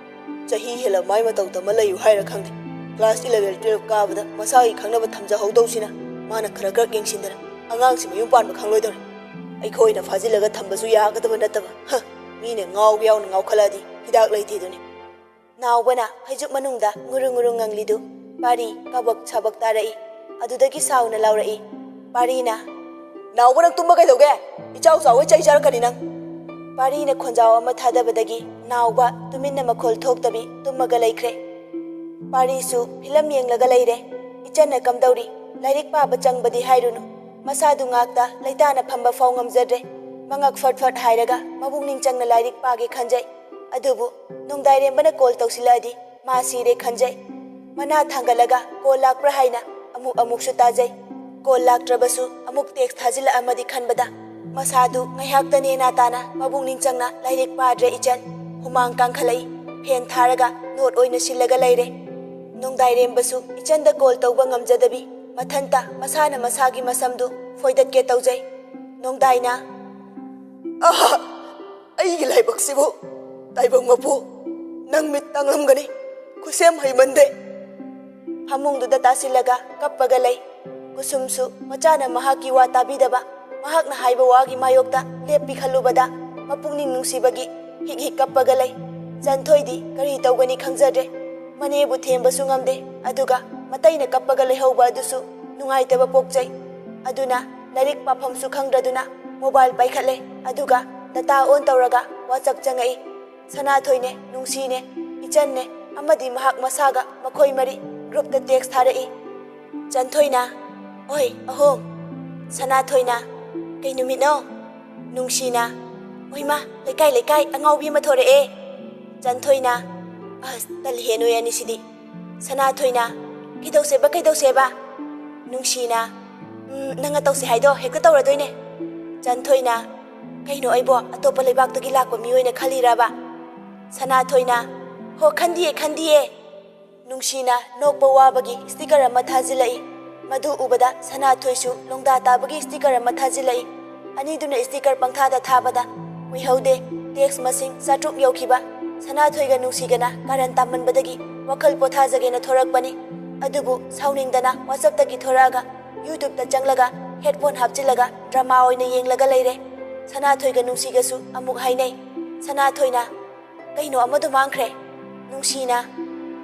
"ꯆꯍꯤ ꯍꯦꯜꯂ ꯃꯥꯏ ꯃꯇꯧ ꯇꯝꯃ ꯂꯩꯌꯨ ꯍꯥꯏꯔ ꯈꯪꯗꯦ꯫ ꯀ꯭ꯂꯥꯁ ꯏꯂꯚꯦꯟ ꯇꯨꯌꯦꯜꯐ ꯀꯥꯕꯗ ꯃꯁꯥꯒꯤ ꯈꯪꯅꯕ ꯊꯝꯖꯍꯧꯗꯧꯁꯤꯅ ꯃꯥꯅ ꯈꯔ ꯈꯔ ꯌꯦꯡꯁꯤꯟꯗꯅ ꯑꯉꯥꯡꯁꯤ ꯃꯌꯨꯝ ꯄꯥꯟꯕ ꯈꯪꯂꯣꯏꯗꯧꯔꯦ꯫ ꯑꯩꯈꯣꯏꯅ ꯐꯥꯖꯤꯜꯂꯒ ꯊꯝꯕꯁꯨ ꯌꯥꯒꯗꯕ ꯅꯠꯇꯕ꯫ ꯍ, ꯃꯤꯅ ꯉꯥꯎꯕ ꯌꯥꯎꯅ ꯉꯥꯎꯈꯠꯂꯛꯑꯗꯤ ꯍꯤꯗꯥꯛ ꯂꯩꯇꯦꯗꯨꯅꯤ꯫" ꯅꯥꯎꯕꯅ ꯐꯩꯖꯨꯞ ꯃꯅꯨꯡꯗ ꯉꯨꯔꯨ ꯉꯨꯔꯨ ꯉꯪꯂꯤꯗꯨ ꯄꯥꯔꯤ ꯀꯕꯛ ꯁꯥꯕꯛ ꯇꯥꯔꯛꯏ꯫ ꯑꯗꯨꯗꯒꯤ ꯁꯥꯎꯅ ꯂꯥꯎꯔꯛꯏ꯫ ꯄꯥꯔꯤꯅ, "ꯅꯥꯎꯕ, ꯅꯪ ꯇꯨꯝꯕ ꯀꯩꯗꯧꯒꯦ? ꯏꯆꯥꯎ ꯆꯥꯎꯋꯦ, ꯆꯩ ꯆꯥꯔꯛꯀꯅꯤ ꯅꯪ!" ꯄꯥꯔꯤꯅ ꯈꯣꯟꯖꯥꯎ ꯑꯃ ꯊꯥꯗꯕꯗꯒꯤ ꯅꯥꯎꯕ ꯇꯨꯃꯤꯟꯅ ꯃꯈꯣꯜ ꯊꯣꯛꯇꯕꯤ ꯇꯨꯝꯃꯒ ꯂꯩꯈ꯭ꯔꯦ꯫ ꯄꯥꯔꯤꯁꯨ ꯐꯤꯂꯝ ꯌꯦꯡꯂꯒ ꯂꯩꯔꯦ꯫ ꯏꯆꯟꯅ ꯀꯝꯗꯧꯔꯤ? ꯂꯥꯏꯔꯤꯛ ꯄꯥꯕ ꯆꯪꯕꯗꯤ ꯍꯥꯏꯔꯨꯅꯨ꯫ ꯃꯁꯥꯗꯨ ꯉꯥꯛꯇ ꯂꯩꯇꯥꯅ ꯐꯝꯕ ꯐꯥꯎ ꯉꯝꯖꯗ꯭ꯔꯦ꯫ ꯃꯉꯛ ꯐꯠ ꯐꯠ ꯍꯥꯏꯔꯒ ꯃꯕꯨꯛꯅꯤꯡ ꯆꯪꯅ ꯂꯥꯏꯔꯤꯛ ꯄꯥꯒꯦ ꯈꯟꯖꯩ꯫ ꯑꯗꯨꯕꯨ ꯅꯣꯡꯗꯥꯏꯔꯦꯝꯕꯅ ꯀꯣꯜ ꯇꯧꯁꯤꯜꯂꯛꯑꯗꯤ ꯃꯥ ꯁꯤꯔꯦ ꯈꯟꯖꯩ꯫ ꯃꯅꯥ ꯊꯥꯡꯒꯠꯂꯒ ꯀꯣꯜ ꯂꯥꯛꯄ꯭ꯔꯥ ꯍꯥꯏꯅ ꯑꯃꯨꯛ ꯑꯃꯨꯛꯁꯨ ꯇꯥꯖꯩ꯫ ꯀꯣꯜ ꯂꯥꯛꯇ꯭ꯔꯕꯁꯨ ꯑꯃꯨꯛ ꯇꯦꯛꯁ ꯊꯥꯖꯤꯜꯂꯛꯑꯝꯃꯗꯤ ꯈꯟꯕꯗ ꯃꯁꯥꯗꯨ ꯉꯥꯏꯍꯥꯛꯇ ꯅꯦꯅꯥ ꯇꯥꯅ ꯃꯕꯨꯛꯅꯤꯡ ꯆꯪꯅ ꯂꯥꯏꯔꯤꯛ ꯄꯥꯗ꯭ꯔꯦ ꯏꯆꯟ꯫ ꯍꯨꯃꯥꯡ ꯀꯥꯡꯈꯠꯂꯛꯏ꯫ ꯐꯦꯟ ꯊꯥꯔꯒ ꯅꯣꯠ ꯑꯣꯏꯅ ꯁꯤꯜꯂꯒ ꯂꯩꯔꯦ꯫ ꯅꯣꯡꯗꯥꯏꯔꯦꯝꯕꯁꯨ ꯏꯆꯟꯗ ꯀꯣꯜ ꯇꯧꯕ ꯉꯝꯖꯗꯕꯤ ꯃꯊꯟꯇ ꯃꯁꯥꯅ ꯃꯁꯥꯒꯤ ꯃꯁꯝꯗꯨ ꯐꯣꯏꯗꯠꯀꯦ ꯇꯧꯖꯩ꯫ ꯅꯣꯡꯗꯥꯏꯅ, "ꯑꯍ! ꯑꯩꯒꯤ ꯂꯥꯏꯕꯛꯁꯤꯕꯨ! ꯇꯥꯏꯕꯪ ꯃꯄꯨ, ꯅꯪ ꯃꯤꯠ ꯇꯥꯡꯂꯝꯒꯅꯤ꯫ ꯈꯨꯠꯁꯦꯝ ꯍꯩꯃꯟꯗꯦ!" ꯐꯃꯨꯡꯗꯨꯗ ꯇꯥꯁꯤꯜꯂꯒ ꯀꯞꯄꯒ ꯂꯩ꯫ ꯀꯨꯁꯨꯝꯁꯨ ꯃꯆꯥꯅ ꯃꯍꯥꯛꯀꯤ ꯋꯥ ꯇꯥꯕꯤꯗꯕ, ꯃꯍꯥꯛꯅ ꯍꯥꯏꯕ ꯋꯥꯒꯤ ꯃꯥꯌꯣꯛꯇ ꯂꯦꯞꯄꯤ ꯈꯜꯂꯨꯕꯗ ꯃꯄꯨꯛꯅꯤꯡ ꯅꯨꯡꯁꯤꯕꯒꯤ ꯍꯤꯛ ꯍꯤꯛ ꯀꯞꯄꯒ ꯂꯩ꯫ ꯆꯟꯊꯣꯏꯗꯤ ꯀꯔꯤ ꯇꯧꯒꯅꯤ ꯈꯪꯖꯗ꯭ꯔꯦ꯫ ꯃꯅꯦꯕꯨ ꯊꯦꯝꯕꯁꯨ ꯉꯝꯗꯦ, ꯑꯗꯨꯒ ꯃꯇꯩꯅ ꯀꯞꯄꯒ ꯂꯩꯍꯧꯕ ꯑꯗꯨꯁꯨ ꯅꯨꯡꯉꯥꯏꯇꯕ ꯄꯣꯛꯆꯩ꯫ ꯑꯗꯨꯅ ꯂꯥꯏꯔꯤꯛ ꯄꯥꯐꯝꯁꯨ ꯈꯪꯗ꯭ꯔꯗꯨꯅ ꯃꯣꯕꯥꯏꯜ ꯄꯥꯏꯈꯠꯂꯦ, ꯑꯗꯨꯒ ꯗꯇꯥ ꯑꯣꯟ ꯇꯧꯔꯒ ꯋꯥꯆꯞ ꯆꯪꯉꯛꯏ꯫ ꯁꯅꯥꯊꯣꯏꯅꯦ, ꯅꯨꯡꯁꯤꯅꯦ, ꯏꯆꯟꯅꯦ, ꯑꯃꯗꯤ ꯃꯍꯥꯛ ꯃꯁꯥꯒ ꯃꯈꯣꯏ ꯃꯔꯤ ꯒ꯭ꯔꯨꯞꯇ ꯇꯦꯛꯁ ꯊꯥꯔꯛꯏ꯫ ꯆꯟꯊꯣꯏꯅ, "ꯑꯣꯏ, ꯑꯍꯣ!" ꯁꯅꯥꯊꯣꯏꯅ, "ꯀꯩ ꯅꯨꯃꯤꯠꯅꯣ?" ꯅꯨꯡꯁꯤꯅ, "ꯑꯣꯏꯃꯥ, ꯂꯩꯀꯥꯏ ꯂꯩꯀꯥꯏ ꯑꯉꯥꯎꯕꯤ ꯑꯃ ꯊꯣꯔꯛꯑꯦ!" ꯆꯟꯊꯣꯏꯅ, "ꯑꯁ, ꯇꯜꯂꯤꯍꯦ ꯅꯣꯏ ꯑꯅꯤꯁꯤꯗꯤ!" ꯁꯅꯥꯊꯣꯏꯅ, "ꯀꯩꯗꯧꯁꯦꯕ, ꯀꯩꯗꯧꯁꯦꯕ?" ꯅꯨꯡꯁꯤꯅ, "ꯎꯝ, ꯅꯪꯅ ꯇꯧꯁꯦ ꯍꯥꯏꯗꯣ ꯍꯦꯛꯇ ꯇꯧꯔꯗꯣꯏꯅꯦ!" ꯆꯟꯊꯣꯏꯅ, "ꯀꯩꯅꯣ, ꯑꯩꯕꯣ ꯑꯇꯣꯞꯄ ꯂꯩꯕꯥꯛꯇꯒꯤ ꯂꯥꯛꯄ ꯃꯤꯑꯣꯏꯅ ꯈꯜꯂꯤꯔꯕ?" ꯁꯅꯥꯊꯣꯏꯅ, "ꯍꯣ, ꯈꯟꯗꯤꯌꯦ, ꯈꯟꯗꯤꯌꯦ!" ꯅꯨꯡꯁꯤꯅ ꯅꯣꯛꯄ ꯋꯥꯕꯒꯤ ꯁ꯭ꯇꯤꯀꯔ ꯑꯃ ꯊꯥꯖꯤꯜꯂꯛꯏ꯫ ꯃꯗꯨ ꯎꯕꯗ ꯁꯅꯥꯊꯣꯏꯁꯨ ꯂꯣꯡꯗꯥ ꯇꯥꯕꯒꯤ ꯁ꯭ꯇꯤꯀꯔ ꯑꯃ ꯊꯥꯖꯤꯜꯂꯛꯏ꯫ ꯑꯅꯤꯗꯨꯅ ꯁ꯭ꯇꯤꯀꯔ ꯄꯪꯊꯥꯗ ꯊꯥꯕꯗ ꯀꯨꯏꯍꯧꯗꯦ, ꯇꯦꯛꯁ ꯃꯁꯤꯡ ꯆꯥꯇ꯭ꯔꯨꯛ ꯌꯧꯈꯤꯕ꯫ ꯁꯅꯥꯊꯣꯏꯒ ꯅꯨꯡꯁꯤꯒꯅ ꯀꯥꯔꯟ ꯇꯥꯃꯟꯕꯗꯒꯤ ꯋꯥꯈꯜ ꯄꯣꯊꯥꯖꯒꯦꯅ ꯊꯣꯔꯛꯄꯅꯤ꯫ ꯑꯗꯨꯕꯨ ꯁꯥꯎꯅꯤꯡꯗꯅ ꯋꯥꯆꯞꯇꯒꯤ ꯊꯣꯔꯛꯑꯒ ꯌꯨꯇ꯭ꯌꯨꯕꯇ ꯆꯪꯂꯒ ꯍꯦꯗꯐꯣꯟ ꯍꯥꯞꯆꯤꯜꯂꯒ ꯗ꯭ꯔꯃꯥ ꯑꯣꯏꯅ ꯌꯦꯡꯂꯒ ꯂꯩꯔꯦ꯫ ꯁꯅꯥꯊꯣꯏꯒ ꯅꯨꯡꯁꯤꯒꯁꯨ ꯑꯃꯨꯛ ꯍꯥꯏꯅꯩ꯫ ꯁꯅꯥꯊꯣꯏꯅ, "ꯀꯩꯅꯣ, ꯑꯃꯗꯣ ꯃꯥꯡꯈ꯭ꯔꯦ!" ꯅꯨꯡꯁꯤꯅ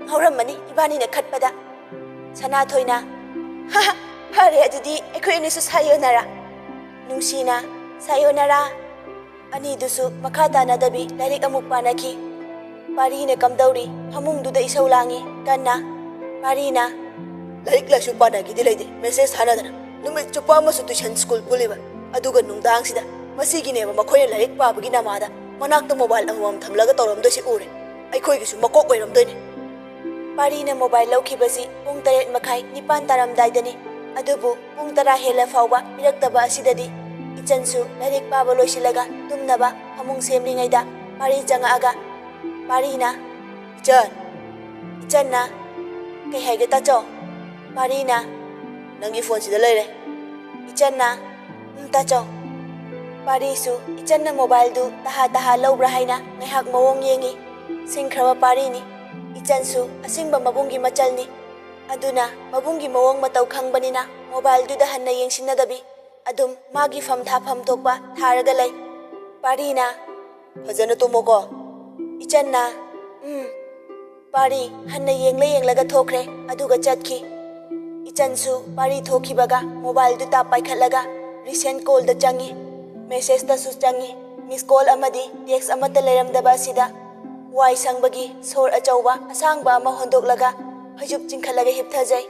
ꯉꯥꯎꯔꯝꯃꯅꯤ ꯏꯕꯥꯅꯤꯅ ꯈꯠꯄꯗ꯫ ꯁꯅꯥꯊꯣꯏꯅ, "ꯍꯥ, ꯐꯔꯦ, ꯑꯗꯨꯗꯤ ꯑꯩꯈꯣꯏ ꯑꯅꯤꯁꯨ ꯁꯥꯌꯣꯅꯔꯥ?" ꯅꯨꯡꯁꯤꯅ, "ꯁꯥꯌꯣꯅꯔꯥ?" ꯑꯅꯤꯗꯨꯁꯨ ꯃꯈꯥ ꯇꯥꯅꯗꯕꯤ ꯂꯥꯏꯔꯤꯛ ꯑꯃꯨꯛ ꯄꯥꯅꯈꯤ꯫ ꯄꯥꯔꯤꯅ ꯀꯝꯗꯧꯔꯤ? ꯐꯃꯨꯡꯗꯨꯗ ꯏꯁꯧ ꯂꯥꯡꯉꯤ ꯀꯟꯅ꯫ ꯄꯥꯔꯤꯅ, "ꯂꯥꯏꯔꯤꯛ ꯂꯥꯏꯁꯨ ꯄꯥꯅꯈꯤꯗꯤ ꯂꯩꯇꯦ, ꯃꯦꯁꯦꯖ ꯊꯥꯅꯗꯅ꯫ ꯅꯨꯃꯤꯠ ꯆꯨꯞꯄ ꯑꯃꯁꯨ ꯇꯨꯏꯁꯟ ꯁ꯭ꯀꯨꯜ ꯄꯨꯜꯂꯤꯕ, ꯑꯗꯨꯒ ꯅꯨꯡꯗꯥꯡꯁꯤꯗ ꯃꯁꯤꯒꯤꯅꯦꯕ ꯃꯈꯣꯏꯅ ꯂꯥꯏꯔꯤꯛ ꯄꯥꯕꯒꯤ ꯅꯃꯥꯗ ꯃꯅꯥꯛꯇ ꯃꯣꯕꯥꯏꯜ ꯑꯃꯃꯝ ꯊꯝꯂꯒ ꯇꯧꯔꯝꯗꯣꯏꯁꯤ ꯎꯔꯦ꯫ ꯑꯩꯈꯣꯏꯒꯤꯁꯨ ꯃꯀꯣꯛ ꯑꯣꯏꯔꯝꯗꯣꯏꯅꯦ꯫" ꯄꯥꯔꯤꯅ ꯃꯣꯕꯥꯏꯜ ꯂꯧꯈꯤꯕꯁꯤ ꯄꯨꯡ ꯇꯔꯦꯠ ꯃꯈꯥꯏ, ꯅꯤꯄꯥꯟ ꯇꯥꯔꯝꯗꯥꯏꯗꯅꯤ꯫ ꯑꯗꯨꯕꯨ ꯄꯨꯡ ꯇꯔꯥ ꯍꯦꯜꯂ ꯐꯥꯎꯕ ꯄꯤꯔꯛꯇꯕ ꯑꯁꯤꯗꯗꯤ ꯏꯆꯟꯁꯨ ꯂꯥꯏꯔꯤꯛ ꯄꯥꯕ ꯂꯣꯏꯁꯤꯜꯂꯒ ꯇꯨꯝꯅꯕ ꯐꯃꯨꯡ ꯁꯦꯝꯂꯤꯉꯩꯗ ꯄꯥꯔꯤ ꯆꯪꯉꯛꯑꯒ ꯄꯥꯔꯤꯅ, "ꯏꯆꯟ!" ꯏꯆꯟꯅ, "ꯀꯩ ꯍꯥꯏꯒꯦ ꯇꯥꯆꯧ?" ꯄꯥꯔꯤꯅ, "ꯅꯪꯒꯤ ꯐꯣꯟꯁꯤꯗ ꯂꯩꯔꯦ꯫" ꯏꯆꯟꯅ, "ꯎꯝ, ꯇꯥꯆꯧ꯫" ꯄꯥꯔꯤꯁꯨ ꯏꯆꯟꯅ ꯃꯣꯕꯥꯏꯜꯗꯨ ꯇꯍꯥ ꯇꯍꯥ ꯂꯧꯕ꯭ꯔꯥ ꯍꯥꯏꯅ ꯉꯥꯏꯍꯥꯛ ꯃꯑꯣꯡ ꯌꯦꯡꯉꯤ꯫ ꯁꯤꯡꯈ꯭ꯔꯕ ꯄꯥꯔꯤꯅꯤ꯫ ꯏꯆꯟꯁꯨ ꯑꯁꯤꯡꯕ ꯃꯕꯨꯡꯒꯤ ꯃꯆꯜꯅꯤ꯫ ꯑꯗꯨꯅ ꯃꯕꯨꯡꯒꯤ ꯃꯑꯣꯡ ꯃꯇꯧ ꯈꯪꯕꯅꯤꯅ ꯃꯣꯕꯥꯏꯜꯗꯨꯗ ꯍꯟꯅ ꯌꯦꯡꯁꯤꯟꯅꯗꯕꯤ ꯑꯗꯨꯝ ꯃꯥꯒꯤ ꯐꯝ ꯊꯥꯐꯝ ꯊꯣꯛꯄ ꯊꯥꯔꯒ ꯂꯩ꯫ ꯄꯥꯔꯤꯅ, "ꯐꯖꯅ ꯇꯨꯝꯃꯣꯀꯣ꯫" ꯏꯆꯟꯅ, "ꯎꯝ꯫" ꯄꯥꯔꯤ ꯍꯟꯅ ꯌꯦꯡꯂ ꯌꯦꯡꯂꯒ ꯊꯣꯛꯈ꯭ꯔꯦ, ꯑꯗꯨꯒ ꯆꯠꯈꯤ꯫ ꯏꯆꯟꯁꯨ ꯄꯥꯔꯤ ꯊꯣꯛꯈꯤꯕꯒ ꯃꯣꯕꯥꯏꯜꯗꯨ ꯇꯥꯞ ꯄꯥꯏꯈꯠꯂꯒ ꯔꯤꯁꯦꯟ ꯀꯣꯜꯗ ꯆꯪꯉꯤ꯫ ꯃꯦꯁꯦꯖꯇꯁꯨ ꯆꯪꯉꯤ꯫ ꯃꯤꯁ ꯀꯣꯜ ꯑꯃꯗꯤ ꯇꯦꯛꯁ ꯑꯃꯠꯇ ꯂꯩꯔꯝꯗꯕ ꯑꯁꯤꯗ ꯋꯥꯏ ꯁꯪꯕꯒꯤ ꯁꯣꯔ ꯑꯆꯧꯕ ꯑꯁꯥꯡꯕ ꯑꯃ ꯍꯣꯟꯗꯣꯛꯂꯒ ꯐꯩꯖꯨꯞ ꯆꯤꯡꯈꯠꯂꯒ ꯍꯤꯞꯊꯖꯩ꯫